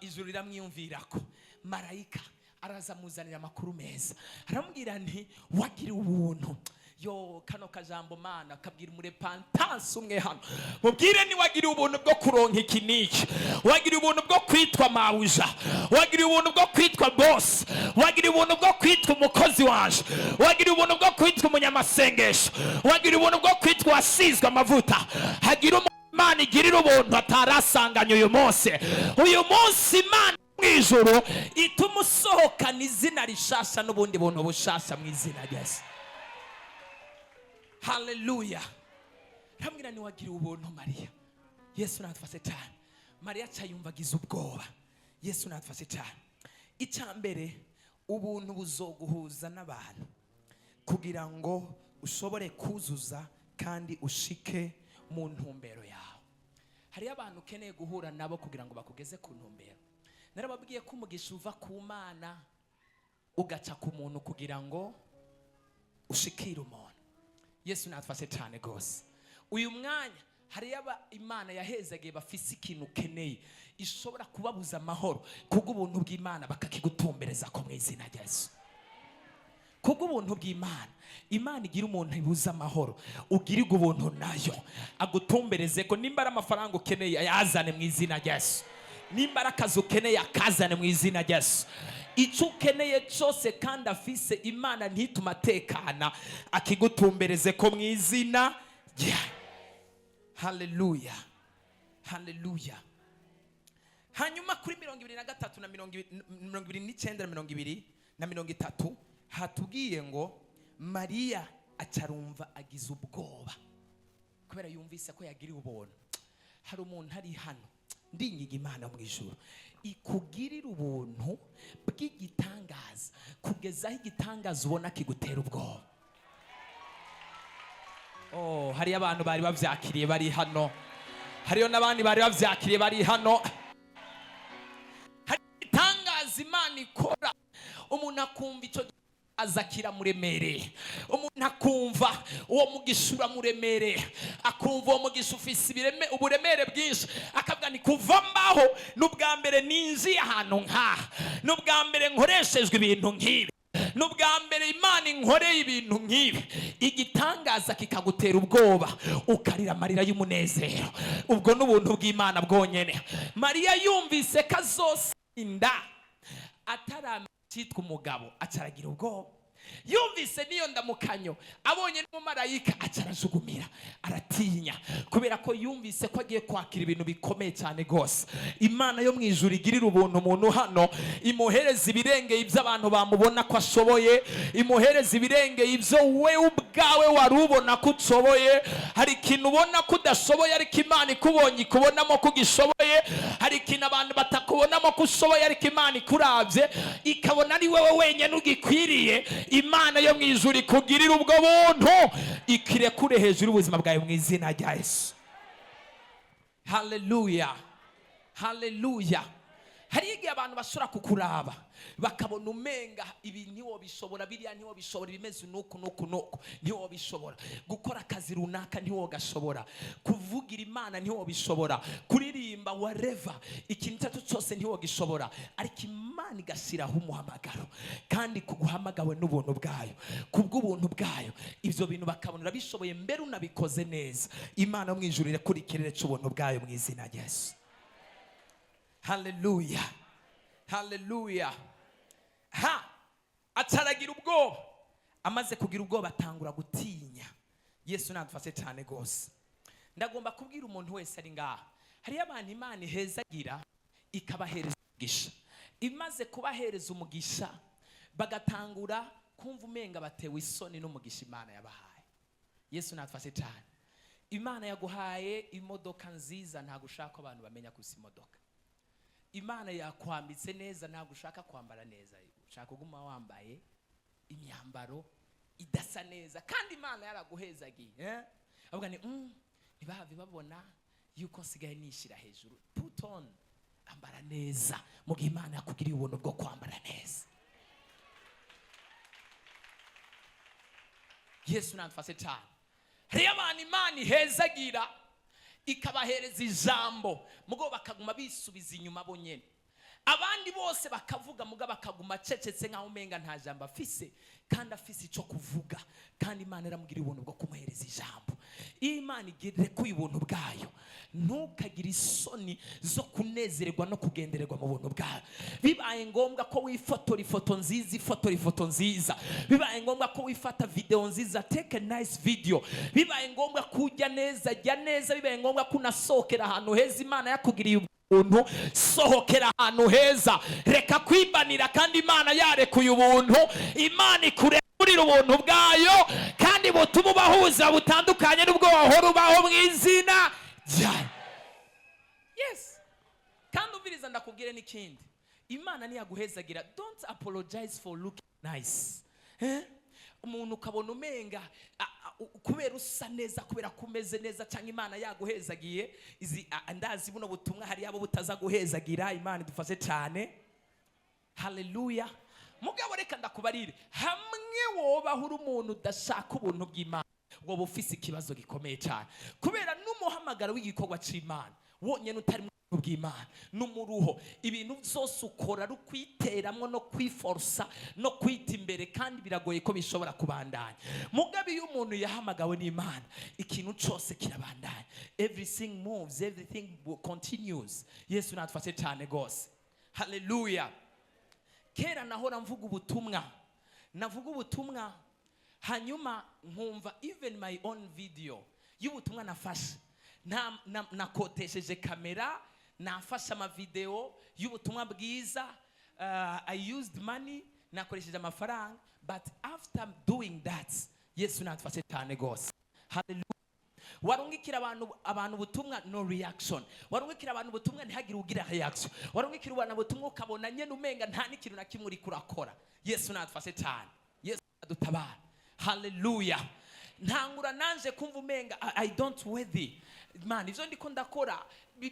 ijuru riramwiyumvirako, marayika araza amuzanira amakuru meza, aramubwira nti wagiriwe ubuntu. Yo kano kajambo Mana kabwira umurepantansi umwe hano, mubwire ni wagiriwe ubuntu bwo kuronka iki n'iki, wagiriwe ubuntu bwo kwitwa mawuja, wagiriwe ubuntu bwo kwitwa boss, wagiriwe ubuntu bwo kwitwa umukozi wanje, wagiriwe ubuntu bwo kwitwa umunyamasengesho, wagiriwe ubuntu bwo kwitwa wasizwe amavuta. Hagira Imana igirira ubuntu atarasanganye uyu munsi. Uyu munsi Imana mwijuru ituma usohokana izina rishasha n'ubundi buntu bushasha mu izina rya Yesu. Haleluya. Ramwira ni wagiriwe ubuntu Mariya. Yesu natufashe cyane. Mariya acayumvagiza ubwoba. Yesu natufashe cyane. Icya mbere, ubuntu buzoguhuza n'abantu kugira ngo ushobore kuzuza kandi ushike mu ntumbero yawe. Hariyo abantu ukeneye guhura nabo kugira ngo bakugeze ku ntumbero. Narababwiye ko umugisha uva ku Mana ugaca ku muntu kugira ngo ushikire umuntu. Yesu natufashe cyane gose. Uyu mwanya hariyo aba Imana yahezagiye bafise ikintu ukeneye ishobora kubabuza amahoro, kubw'ubuntu bw'Imana bakakigutumbereza ko mu izina rya Yesu. Kubw'ubuntu bw'Imana, Imana igira umuntu ibuza amahoro, ugirirwe ubuntu nayo agutumbereze ko nimba ari amafaranga ukeneye ayazane mu izina rya Yesu, nimba ari akazi ukeneye akazane mu izina rya Yesu. Icyo ukeneye cyose kandi afise Imana ntitume atekana, akigutumbereze ko mu izina rya. Haleluya, haleluya. Hanyuma kuri 23 na 29 na 20 na 30 hatubwiye ngo Mariya acarumva agize ubwoba kubera yumvise ko yagiriwe ubuntu. Hari umuntu ari hano, ndinginga Imana mu ijuru ikugirira ubuntu bw'igitangaza kugeza aho igitangaza ubona kigutera ubwoba. Oh, hariyo abantu bari bavyakiriye bari hano, hariyo n'abandi bari bavyakiriye bari hano. Hari igitangaza Imana ikora, umuntu akumva icyo aza kiramuremereye, umuntu akumva uwo mugisha uramuremereye, akumva uwo mugisha ufise uburemere bwinshi, akavuga ni kuva mbaho n'ubwa mbere ninjiye ahantu nkaha, n'ubwa mbere nkoreshejwe ibintu nk'ibi, n'ubwa mbere Imana inkoreye ibintu nk'ibi. Igitangaza kikagutera ubwoba, ukarira amarira y'umunezero. Ubwo n'ubuntu bw'Imana bwonyene. Mariya yumvise ko azosinda ataramenya umugabo, acaragira ubwoba. Yumvise niyo ndamukanyo, abonye n'umumarayika acarajugumira, aratinya, kubera ko yumvise ko agiye kwakira ibintu bikomeye cyane gose. Imana yo mwijuru igirira ubuntu umuntu hano, imuhereza ibirengeye ibyo abantu bamubona ko ashoboye, imuhereza ibirengeye ibyo we ubwawe wari ubona ko ushoboye. Hari ikintu ubona ko udashoboye ariko Imana ikubonye ikubonamo ko ugishoboye. Hari ikintu abantu batakubonamo ko ushoboye ariko Imana ikuravye ikabona ari wewe wenyine ugikwiriye. Imana yo mwijuru ikugirira ubwo buntu, ikirekure hejuru y'ubuzima bwawe mu izina rya Yesu. Haleluya, haleluya. Hari igihe abantu bashobora kukuraba bakabona umenga ibi ntiwobishobora, biriya ntiwobishobora, ibimeze nuku nuku nuku ntiwobishobora, gukora akazi runaka ntiwogashobora, kuvugira Imana ntiwobishobora, kuririmba whatever, ikintu icyo ari cyo cyose ntiwogishobora. Ariko Imana igashyiraho umuhamagaro, kandi kuguhamagawe n'ubuntu bwayo, kubw'ubuntu bwayo ibyo bintu bakabona urabishoboye mbere unabikoze neza. Imana mu ijuru irekure ikirere cy'ubuntu bwayo mu izina rya Yesu. Haleluya, haleluya. Ha, ataragira ubwoba. Amaze kugira ubwoba atangura gutinya. Yesu nadufashe cyane gose. Ndagomba kubwira umuntu wese ari ngaha, hariyo abantu Imana ihezagira ikabahereza umugisha. Imaze kubahereza umugisha bagatangura kumva umenga batewe isoni n'umugisha Imana yabahaye. Yesu nadufashe cyane. Imana yaguhaye imodoka nziza, ntabwo ushaka ko abantu bamenya ko usi imodoka. Imana yakwambitse neza, ntabwo ushaka kwambara neza, ushaka kuguma wambaye imyambaro idasa neza, kandi Imana yaraguhezagiye. Avuga ni ntibahave babona yuko nsigaye nishira hejuru. Put on Ambara neza mu gihe Imana yakugiriye ubuntu bwo kwambara neza. Yesu nadufashe cyane. Hariyo abantu Imana ihezagira, ikabahereza ijambo, mugo bakaguma bisubiza inyuma bo nyene. Abandi bose bakavuga, muga bakaguma acecetse nkaho umenga nta jambo afise, kandi afise ico kuvuga, kandi Imana iramugirira ubuntu bwo kumuhereza ijambo. Iyo Imana igirekuye ubuntu bwayo, ntukagire isoni zo kunezererwa no kugendererwa mu buntu bwayo. Bibaye ngombwa ko wifotora ifoto nziza, ifotora ifoto nziza. Bibaye ngombwa ko wifata video nziza, take a nice video. Bibaye ngombwa ko ujya neza, jya neza. Bibaye ngombwa ko unasohokera ahantu heza, Imana yakugiriye ubuntu, sohokera ahantu heza. Reka kwibanira kandi Imana yarekuye ubuntu. Imana ikurekurira ubuntu bwayo kandi butuma ubahuza butandukanye n'ubwo wahora ubaho mu izina ryayo. Yes. Kandi umviriza ndakubwire n'ikindi. Imana niyaguhezagira, don't apologize for looking nice. Umuntu ukabona umenga kubera usa neza, kubera ko umeze neza, cyangwa Imana yaguhezagiye. Izi ndazi buno butumwa hari abo butaza guhezagira. Imana idufashe cyane. Haleluya. Mugabo reka ndakubarire, hamwe wobaho uri umuntu udashaka ubuntu bw'Imana, woba ufise ikibazo gikomeye cyane, kubera n'umuhamagaro w'igikorwa c'Imana wonyene utari mu buntu bw'Imana n'umuruho. Ibintu byose ukora ari ukwiteramwo no kwiforsa no kwita imbere, kandi biragoye ko bishobora kubandanya. Mugabo iyo umuntu yahamagawe n'Imana, ikintu cyose kirabandanya. Everything moves, everything continues. Yesu natufashe cyane gose. Haleluya. Kera nahora mvuga ubutumwa, navuga ubutumwa, hanyuma nkumva even my own video y'ubutumwa nafashe, nakotesheje kamera, nafashe amavideo y'ubutumwa bwiza, I used money, nakoresheje amafaranga, but after doing that, Yesu natufashe cyane gose. Hallelujah. Warungikira abantu ubutumwa, no reaction. Warungikira abantu ubutumwa, ntihagire ugira reaction. Warungikira abantu ubutumwa, ukabona nyene umenga nta n'ikintu na kimwe uriko urakora. Yesu natufashe cyane. Yesu adutabara. Haleluya. Ntangura nanje kumva umenga I don't worthy. Man, ivyo ndiko ndakora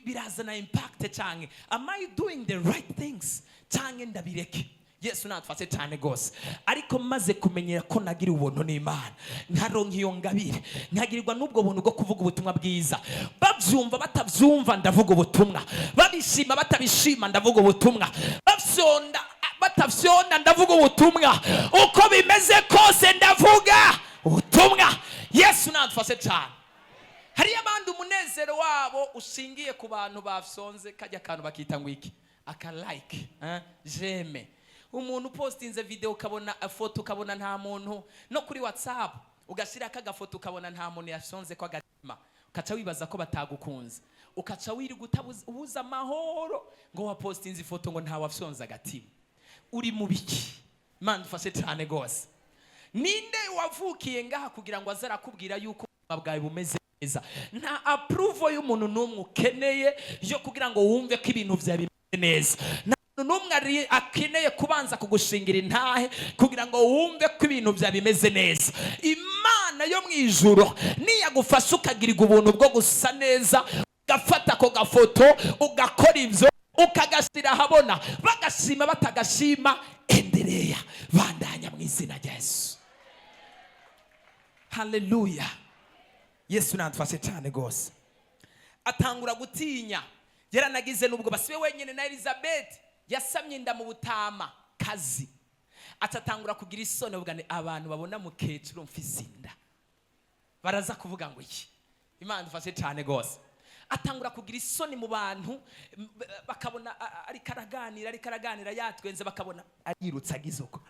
birazana impact, canke am I doing the right things, canke ndabireke? Yesu natufashe cyane gose. Ariko maze kumenyera ko nagira ubuntu n'Imana, nkaronka iyo ngabire, nkagirirwa n'ubwo buntu bwo kuvuga ubutumwa bwiza, bavyumva batavyumva ndavuga ubutumwa, babishima batabishima ndavuga ubutumwa, bafyonda batafyonda ndavuga ubutumwa, uko bimeze kose ndavuga ubutumwa. Yesu natufashe cyane. Hariyo abandi umunezero wabo ushingiye ku bantu bafyonze kajya kantu bakita ngo iki, aka like, j'aime. Umuntu upostinze video ukabona foto, ukabona nta muntu, no kuri WhatsApp ugashyirako agafoto ukabona nta muntu yafyonze ko agatima, ukaca wibaza ko batagukunze, ukaca wirirwa ubuza amahoro ngo wapostinze ifoto ngo nta wafyonze agatima. Uri mu biki? Imana dufashe cyane rwose. Ninde wavukiye ngaha kugira ngo aze arakubwira yuko ubuzima bwawe bumeze neza? Nta approval y'umuntu n'umwe ukeneye yo kugira ngo wumve ko ibintu byawe bimeze neza. Nta muntu n'umwe akeneye kubanza kugushingira intahe kugira ngo wumve ko ibintu byawe bimeze neza. Imana yo mu ijuru niyagufasha ukagirirwa ubuntu bwo gusa neza, ugafata ako gafoto, ugakora ibyo, ukagashyira ahabona, bagashima batagashima, endereya, bandanya mu izina rya Yesu. Haleluya. Yesu nadufashe cyane rwose. Atangura gutinya, yaranagize n'ubwo basibe wenyine na Elizabeth yasamye inda mu butama kazi, atatangura kugira isoni, avuga ni abantu babona mukecuru mfise inda baraza kuvuga ngo iki? Imana dufashe cyane rwose. Atangura kugira isoni mu bantu, bakabona ariko araganira yatwenze, bakabona arirutse agize uko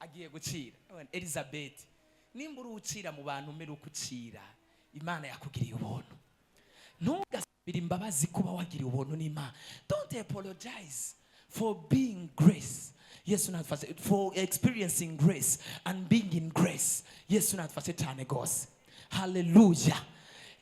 agiye gucira. Elizabeth, nimba uri ucira mu bantu, umere uko ucira, Imana yakugiriye ubuntu. Ntugasubire imbabazi kuba wagiriye ubuntu n'Imana. Don't apologize for being grace. Yesu nadufashe. For experiencing grace and being in grace. Yesu nadufashe cyane rwose. Haleluya.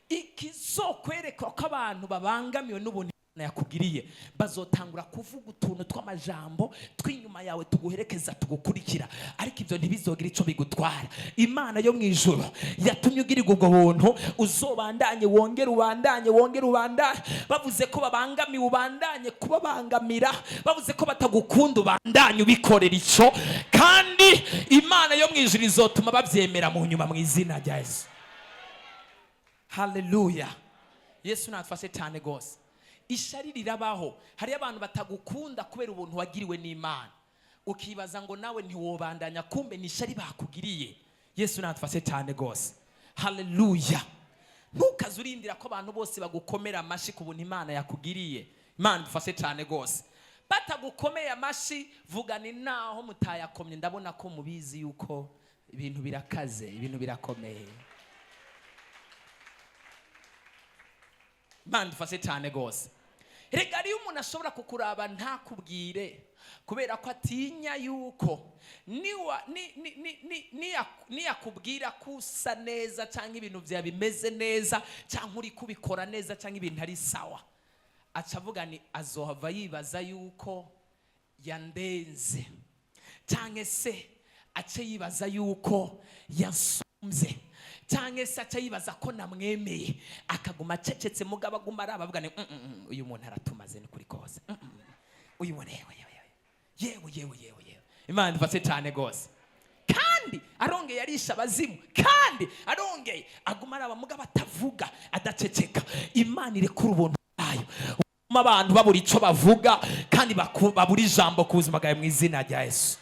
Ikizokwereka ko abantu babangamiwe n'ubuntu Yakugiriye, bazotangura kuvuga utuntu tw'amajambo tw'inyuma yawe tuguherekeza, tugukurikira, ariko ibyo ntibizogira icyo bigutwara. Imana yo mu ijuru yatumye ugirirwa ubwo buntu, uzobandanye, wongere ubandanye, wongere ubandanye. Bavuze ko babangamiwe, ubandanye kubabangamira. Bavuze ko batagukunda, ubandanye ubikorera icyo, kandi Imana yo mu ijuru izotuma babyemera mu nyuma, mu izina rya Yesu. Haleluya! Yesu natufashe cyane rwose. Ishari rirabaho. Hariyo abantu batagukunda kubera ubuntu wagiriwe n'Imana, ukibaza ngo nawe ntiwobandanya, kumbe ni ishari bakugiriye. Yesu natufashe cyane rwose. Haleluya! Ntukaze urindira ko abantu bose bagukomera amashyi ku buntu Imana yakugiriye. Imana idufashe cyane rwose. Batagukomeye amashyi, vugana naho mutayakomye, ndabona ko mubizi yuko ibintu birakaze, ibintu birakomeye. Imana idufashe cyane rwose. Rega hariyo umuntu ashobora kukuraba ntakubwire kubera ko atinya yuko niyakubwira ko usa neza, cyangwa ibintu byawe bimeze neza, cyangwa uri kubikora neza, cyangwa ibintu ari sawa, aca avuga ni azohava yibaza yuko yandenze, cyangwa se ace yibaza yuko yansumbye, cyangwa se aca yibaza ko namwemeye, akaguma acecetse. Mugabo aguma araba, avuga ni uyu muntu aratumaze, ni kuri kose. Uyu muntu, yewe yewe yewe yewe yewe yewe. Imana idufashe cyane rwose. Kandi arongeye arisha abazimu, kandi arongeye aguma araba, mugabo atavuga, adaceceka. Imana irekura ubuntu bwayo, abantu babura icyo bavuga, kandi babura ijambo ku buzima bwawe, mu izina rya Yesu.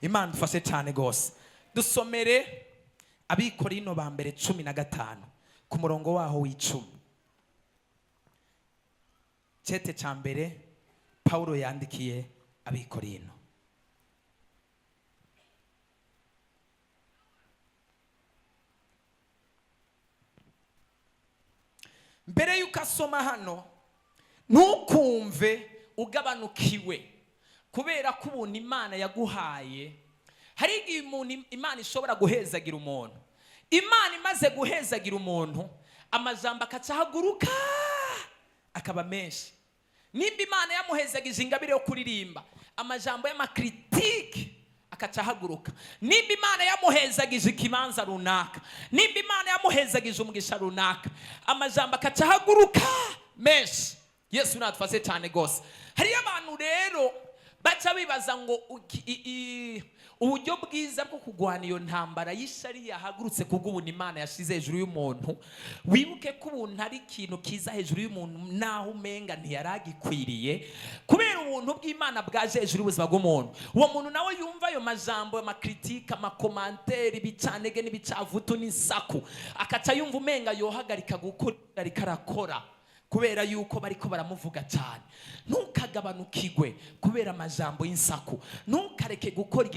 Imana idufashe cyane rwose. Dusomere Abikorino ba mbere 15 ku murongo waho w'10. Cete cya mbere Pawulo yandikiye Abikorino. Mbere y'uko asoma hano, ntukumve ugabanukiwe kubera ko ubuntu Imana yaguhaye. Hari igihe umuntu Imana ishobora guhezagira umuntu, Imana imaze guhezagira umuntu, amajambo akaca ahaguruka akaba menshi. Nimba Imana yamuhezagije ingabire yo kuririmba, amajambo y'ama critiques akaca ahaguruka. Nimba Imana yamuhezagije ikibanza runaka, nimba Imana yamuhezagije umugisha runaka, amajambo akaca ahaguruka menshi. Yesu natufashe cyane rwose. Hariyo abantu rero baca bibaza ngo uburyo bwiza bwo kurwana iyo ntambara y'ishari yahagurutse kubw'ubuntu Imana yashize hejuru y'umuntu. Wibuke ko ubuntu ari ikintu kiza hejuru y'umuntu, naho umenga ntiyaragikwiriye. Kubera ubuntu bw'Imana bwaje hejuru y'ubuzima bw'umuntu, uwo muntu nawe yumva ayo majambo, ama critiques, ama commentaires, ibicanege n'ibicavutu n'insaku, akaca yumva umenga yohagarika gukora ariko arakora kubera yuko bariko baramuvuga cyane. Ntukagabanukigwe kubera amajambo y'insaku. Ntukareke gukora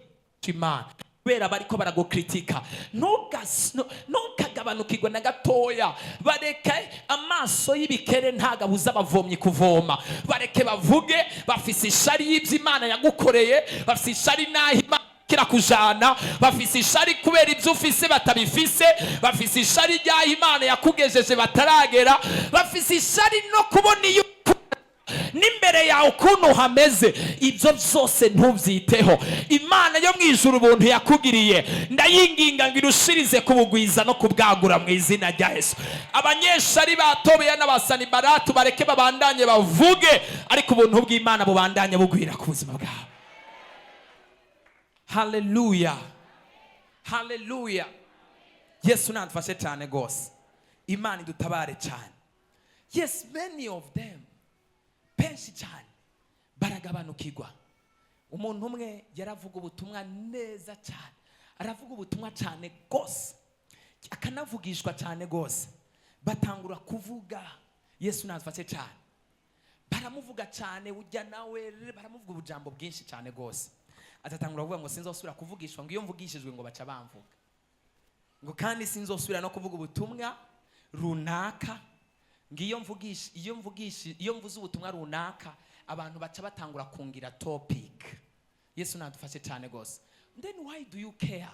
Imana kubera bariko baragukritika. Ntukagabanukirwe na gatoya. Bareke, amaso y'ibikere ntagabuza abavomyi kuvoma. Bareke bavuge, bafise ishari y'ibyo Imana yagukoreye, bafise ishari n'aho Imana kirakujana, bafise ishari kubera ibyo ufise batabifise, bafise ishari ry'aho Imana yakugejeje bataragera, bafise ishari no kubona iyo n'imbere yawe ukuntu hameze. Ibyo byose ntubyiteho. Imana yo mu ijuru, ubuntu yakugiriye, ndayinginga ngo irushirize kubugwiza no kubwagura, mu izina rya Yesu. Abanyeshari batobeya n'abasanibaratu, bareke babandanye bavuge, ariko ubuntu bw'Imana bubandanye bugwira ku buzima bwawe. Haleluya, haleluya! Yesu nadufashe cyane rwose. Imana idutabare cyane. Yes, many of them, benshi cyane baragabanukirwa. Umuntu umwe yaravuga ubutumwa neza cyane, aravuga ubutumwa cyane rwose, akanavugishwa cyane rwose. Batangura kuvuga, Yesu nadufashe cyane, baramuvuga cyane, ujya nawe baramuvuga ubujambo bwinshi cyane rwose. Atatangura kuvuga ngo sinzosubira kuvugishwa, ngo iyo mvugishijwe ngo baca bamvuga, ngo kandi sinzosubira no kuvuga ubutumwa runaka, ngo iyo mvuze ubutumwa runaka, abantu baca batangura kungira topic. Yesu nadufashe cyane rwose. Then why do you care?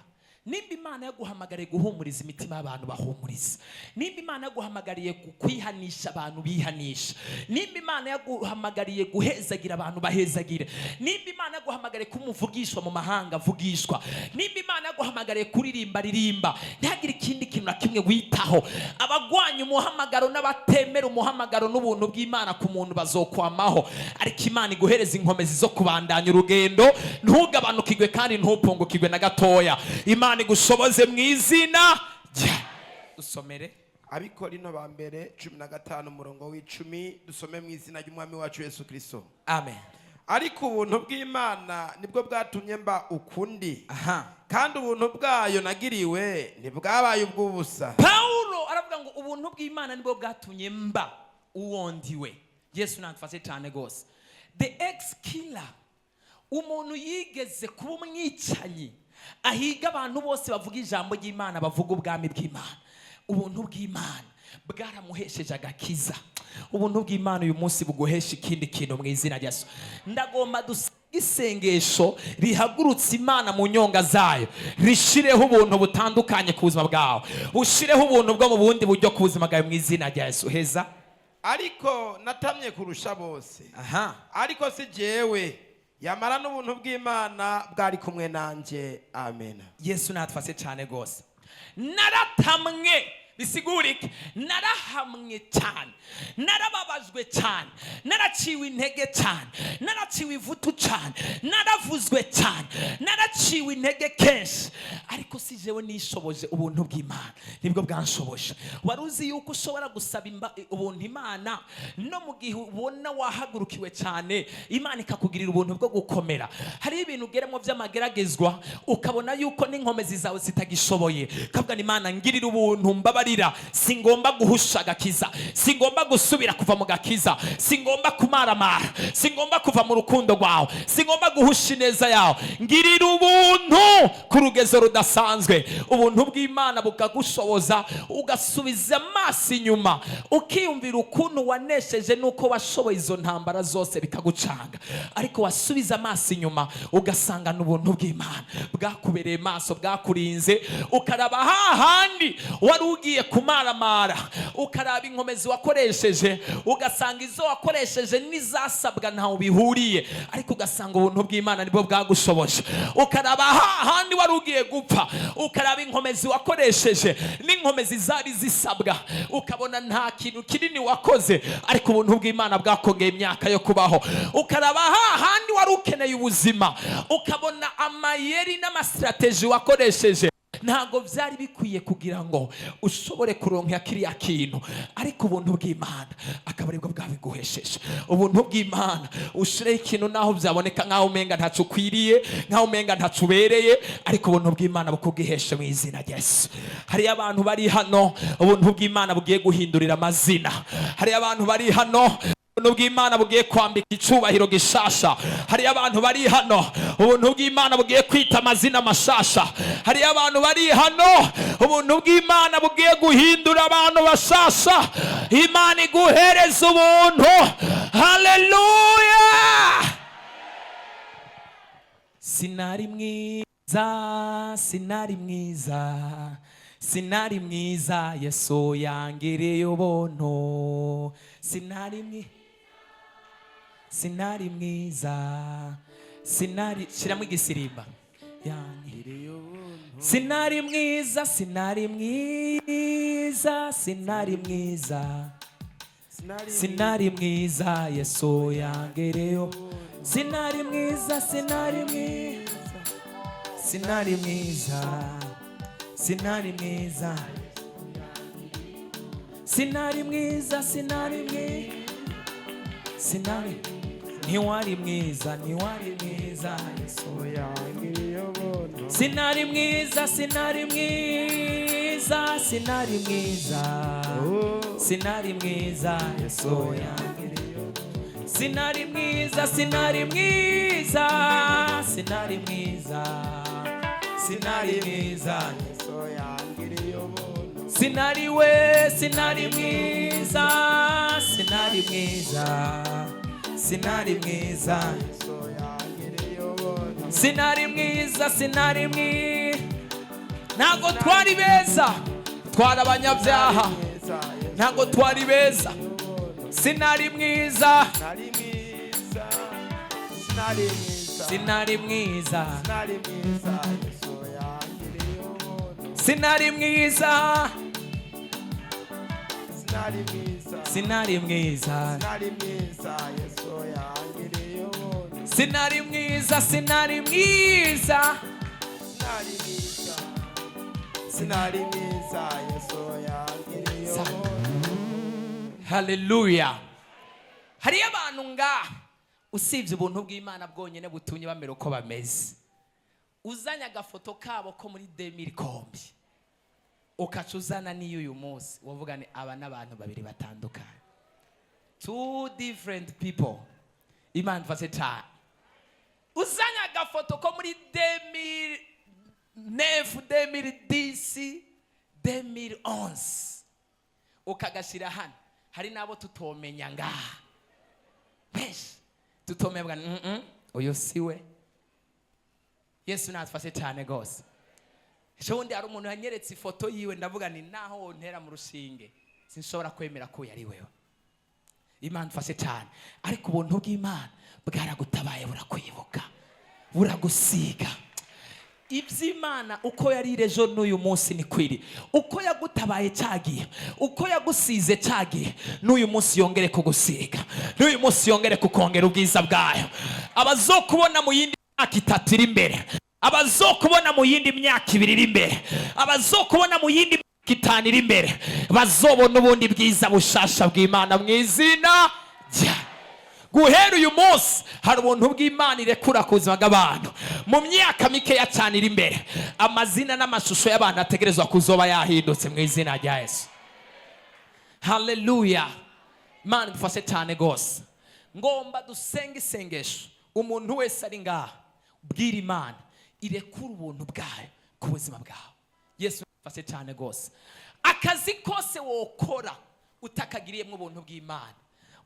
Nimba Imana yaguhamagariye guhumuriza imitima y'abantu, bahumuriza. Nimba Imana yaguhamagariye kwihanisha abantu, bihanisha. Nimba Imana yaguhamagariye guhezagira abantu, bahezagira. Nimba Imana yaguhamagariye kumuvugishwa mu mahanga, vugishwa. Nimba Imana yaguhamagariye kuririmba, ririmba. Ntihagire ikindi kintu na kimwe witaho. Abagwanya umuhamagaro n'abatemera umuhamagaro n'ubuntu bw'Imana ku muntu bazokwamaho, ariko Imana iguhereza inkomezi zo kubandanya urugendo, ntugabanukirwe kandi ntupungukirwe na gatoya. Imana igushoboze mu izina rya. Usomere.
Abikorino ba mbere 15, umurongo w'10. Dusome mu izina ry'Umwami wacu Yesu Kirisito.
Amen.
Ariko ubuntu bw'Imana nibwo bwatumye mba ukundi, kandi ubuntu bwayo nagiriwe ntibwabaye ubw'ubusa.
Pawulo aravuga ngo ubuntu bw'Imana nibwo bwatumye mba uwo ndiwe. Yesu natufashe cyane rwose. The ex killer, umuntu yigeze kuba umwicanyi, ahiga abantu bose bavuga ijambo ry'Imana, bavuga ubwami bw'Imana, ubuntu bw'Imana bwaramuhesheje agakiza. Ubuntu bw'Imana uyu munsi buguhesha ikindi kintu mu izina rya Yesu. Ndagomba dusenga isengesho rihagurutse Imana mu nyonga zayo, rishireho ubuntu butandukanye ku buzima bwawe, bushireho ubuntu bwo mu bundi buryo ku buzima bwawe mu izina rya Yesu. Heza.
Ariko natamye kurusha bose, ariko si jewe, yamara n'ubuntu bw'Imana bwari kumwe nanjye. Amen.
Yesu natufashe cyane rwose. Naratamwe bisigurike, narahamwe cyane, narababajwe cyane, naraciwe intege cyane, naraciwe ivutu cyane, naravuzwe cyane, naraciwe intege kenshi, ariko si jewe nishoboje, ubuntu bw'Imana nibwo bwanshoboje. Wari uzi yuko ushobora gusaba ubuntu Imana no mu gihe ubona wahagurukiwe cyane, Imana ikakugirira ubuntu bwo gukomera? Hari ibintu ugeramo by'amageragezwa, ukabona yuko n'inkomezi zawe zitagishoboye, ukavuga: "Imana, ngirira ubuntu, mbabarira, singomba guhusha agakiza, singomba gusubira kuva mu gakiza, singomba kumaramara, singomba kuva mu rukundo rwawe, singomba guhusha ineza yawe, ngirira ubuntu ku rugezo rudasanzwe." Ubuntu bw'Imana bukagushoboza, ugasubiza amaso inyuma, ukiyumvira ukuntu wanesheje n'uko washoboye izo ntambara zose, bikagucanga, ariko wasubiza amaso inyuma ugasanga n'ubuntu bw'Imana bwakubereye maso, bwakurinze. Ukaraba hahandi wari ugiye kumaramara, ukaraba inkomezi wakoresheje, ugasanga izo wakoresheje n'izasabwa ntawe bihuriye, ariko ugasanga ubuntu bw'Imana nibwo bwagushoboje. Ukaraba hahandi wari ugiye gupfa, ukaraba inkomezi wakoresheje n'inkomezi zari zisabwa, ukabona nta kintu kinini wakoze, ariko ubuntu bw'Imana bwakongeye imyaka yo kubaho. Ukaraba hahandi wari ukeneye ubuzima, ukabona amayeri n'ama stratégies wakoresheje ntabwo byari bikwiye kugira ngo ushobore kuronka kiriya kintu, ariko ubuntu bw'Imana akaba aribwo bwabiguhesheje. Ubuntu bw'Imana ushireho ikintu naho byaboneka nk'aho umenga ntaco ukwiriye, nk'aho umenga ntaco ubereye, ariko ubuntu bw'Imana bukubwiheshe mu izina rya Yesu. Hariyo abantu bari hano ubuntu bw'Imana bugiye guhindurira amazina. Hariyo abantu bari hano ubuntu bw'Imana bugiye kwambika icubahiro gishasha. Hariyo abantu bari hano ubuntu bw'Imana bugiye kwita amazina mashasha. Hariyo abantu bari hano ubuntu bw'Imana bugiye guhindura abantu bashasha. Imana iguhereza ubuntu. Haleluya! Sinari mwiza, sinari mwiza, sinari mwiza, Yesu yangiriye ubuntu. Sinari mwiza, sinari mwiza, sinari. Shyiramo igisirimba. Yangiriye. Sinari mwiza, sinari mwiza, sinari mwiza, sinari mwiza, Yesu yangereyo. Sinari mwiza, sinari mwiza, sinari mwiza, sinari mwiza, sinari mwiza, sinari mwiza, sinari, ntiwari mwiza, ntiwari mwiza, Yesu. Sinari mwiza, sinari mwiza, sinari mwiza, sinari mwiza, Yesu yangereyo. Sinari mwiza, sinari mwiza, sinari mwiza, sinari mwiza, sinari we, sinari mwiza, sinari mwiza, sinari mwiza, sinari mwiza, sinari mwiza. Ntabwo twari beza, twari abanyabyaha.
Mwiza, Yesu.
Ntabwo twari beza, sinari mwiza.
Sinari mwiza, sinari mwiza.
Sinari mwiza.
Sinari mwiza, Yesu yangiriye ubuntu.
Sinari mwiza.
Sinari mwiza.
Sinari mwiza.
Sinari mwiza, Yesu yangiriye ubuntu.
Sinari mwiza, sinari mwiza.
Sinari mwiza, sinari mwiza, Yesu yangiriye ubuntu.
Haleluya! Hariyo abantu ngaha, usibye ubuntu bw'Imana bwonyine butumye bamera uko bameze, uzanye agafoto kabo ko muri 2000 combien, ukaca uzana n'iyo uyu munsi, wavuga ni aba n'abantu babiri batandukanye, two different people. Imana ifashe cyane. Uzanye agafoto ko muri 2009, 2010, 2011, ukagashyira hano, hari n'abo tutomenya ngaha, benshi tutomenya. Uyu si we. Yesu natufashe cyane rwose. Ejo bundi hari umuntu yanyeretse ifoto yiwe, ndavuga ni naho wontera mu rushinge, sinshobora kwemera ko uyu ari wewe. Imana ifashe cyane. Ariko ubuntu bw'Imana bwaragutabaye, burakwibuka, buragusiga. Iby'Imana uko yari ejo n'uyu munsi ni kwiri. Uko yagutabaye cyagiye, uko yagusize cyagiye, n'uyu munsi yongere kugusiga, n'uyu munsi yongere kukongera ubwiza bwayo. Abazokubona mu yindi myaka 3 iri imbere, abazokubona mu yindi myaka 2 iri imbere, abazokubona mu yindi myaka 5 iri imbere, bazobona ubundi bwiza bushasha bw'Imana mu izina rya. Guhera uyu munsi hari ubuntu bw'Imana irekura ku buzima bw'abantu. Mu myaka mikeya cyane iri imbere, amazina n'amashusho y'abantu ategerezwa kuzoba yahindutse mu izina rya Yesu. Haleluya! Imana idufashe cyane rwose. Ngomba dusenge isengesho. Umuntu wese ari ngaha, bwira Imana irekura ubuntu bwayo ku buzima bwawe. Yesu afashe cyane rwose. Akazi kose wokora utakagiriyemo ubuntu bw'Imana,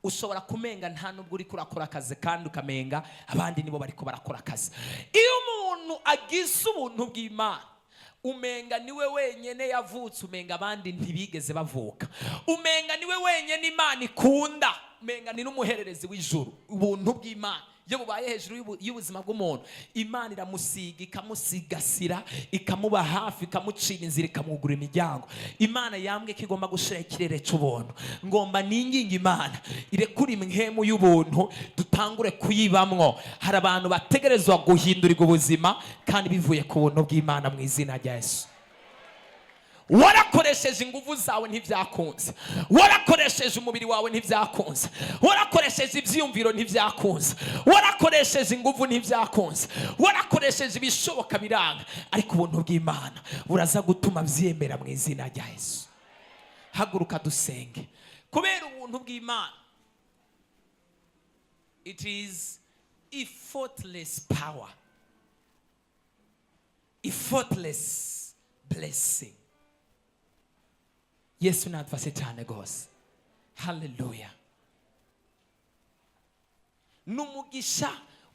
ushobora kumenga nta nubwo uri kurakora akazi, kandi ukamenga abandi nibo bariko barakora akazi. Iyo umuntu agize ubuntu bw'Imana, umenga niwe wenyene yavutse, umenga abandi ntibigeze bavuka, umenga niwe wenyene Imana ikunda, umenga ni n'umuhererezi w'ijuru. Ubuntu bw'Imana iyo bubaye hejuru y'ubuzima bw'umuntu, Imana iramusiga, ikamusigasira, ikamuba hafi, ikamucira inzira, ikamwugura imiryango. Imana yambwe ko igomba gushira ikirere cy'ubuntu. Ngomba ninginga Imana irekure impwemu y'ubuntu, dutangure kuyibamwo. Hari abantu bategerezwa guhindurirwa ubuzima kandi bivuye ku buntu bw'Imana mu izina rya Yesu. Warakoresheje ingufu zawe ntibyakunze, warakoresheje umubiri wawe ntibyakunze, warakoresheje ibyiyumviro ntibyakunze, warakoresheje ingufu ntibyakunze, warakoresheje ibishoboka biranga, ariko ubuntu bw'Imana buraza gutuma byemera mu izina rya Yesu. Haguruka dusenge. Kubera ubuntu bw'Imana, it is effortless power, effortless blessing. Yesu nadufashe cyane rwose. Haleluya! Ni umugisha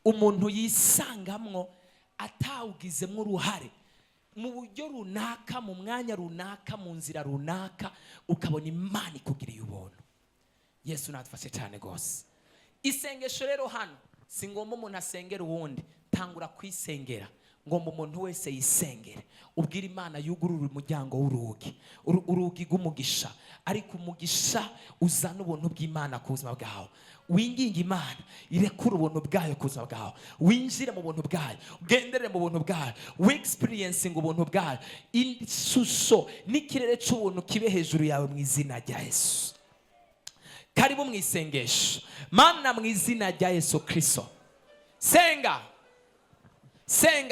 umuntu yisangamwo atawugizemo uruhare mu buryo runaka, mu mwanya runaka, mu nzira runaka, ukabona Imana ikugiriye ubuntu. Yesu nadufashe cyane rwose. Isengesho rero hano, si ngombwa umuntu asengera uwundi, tangura kwisengera. Ngomba umuntu wese yisengere, ubwira Imana yugurura umuryango w'urugi, urugi rw'umugisha, ariko umugisha uzana ubuntu bw'Imana ku buzima bwawe. Winginga Imana irekure ubuntu bwayo ku buzima bwawe, winjire mu buntu bwayo, ugendere mu buntu bwayo, wexperiencing ubuntu bwayo. Ishusho n'ikirere cy'ubuntu kibe hejuru yawe mu izina rya Yesu. Karibu mu isengesho. Mana, mu izina rya Yesu Kristo, senga, senga.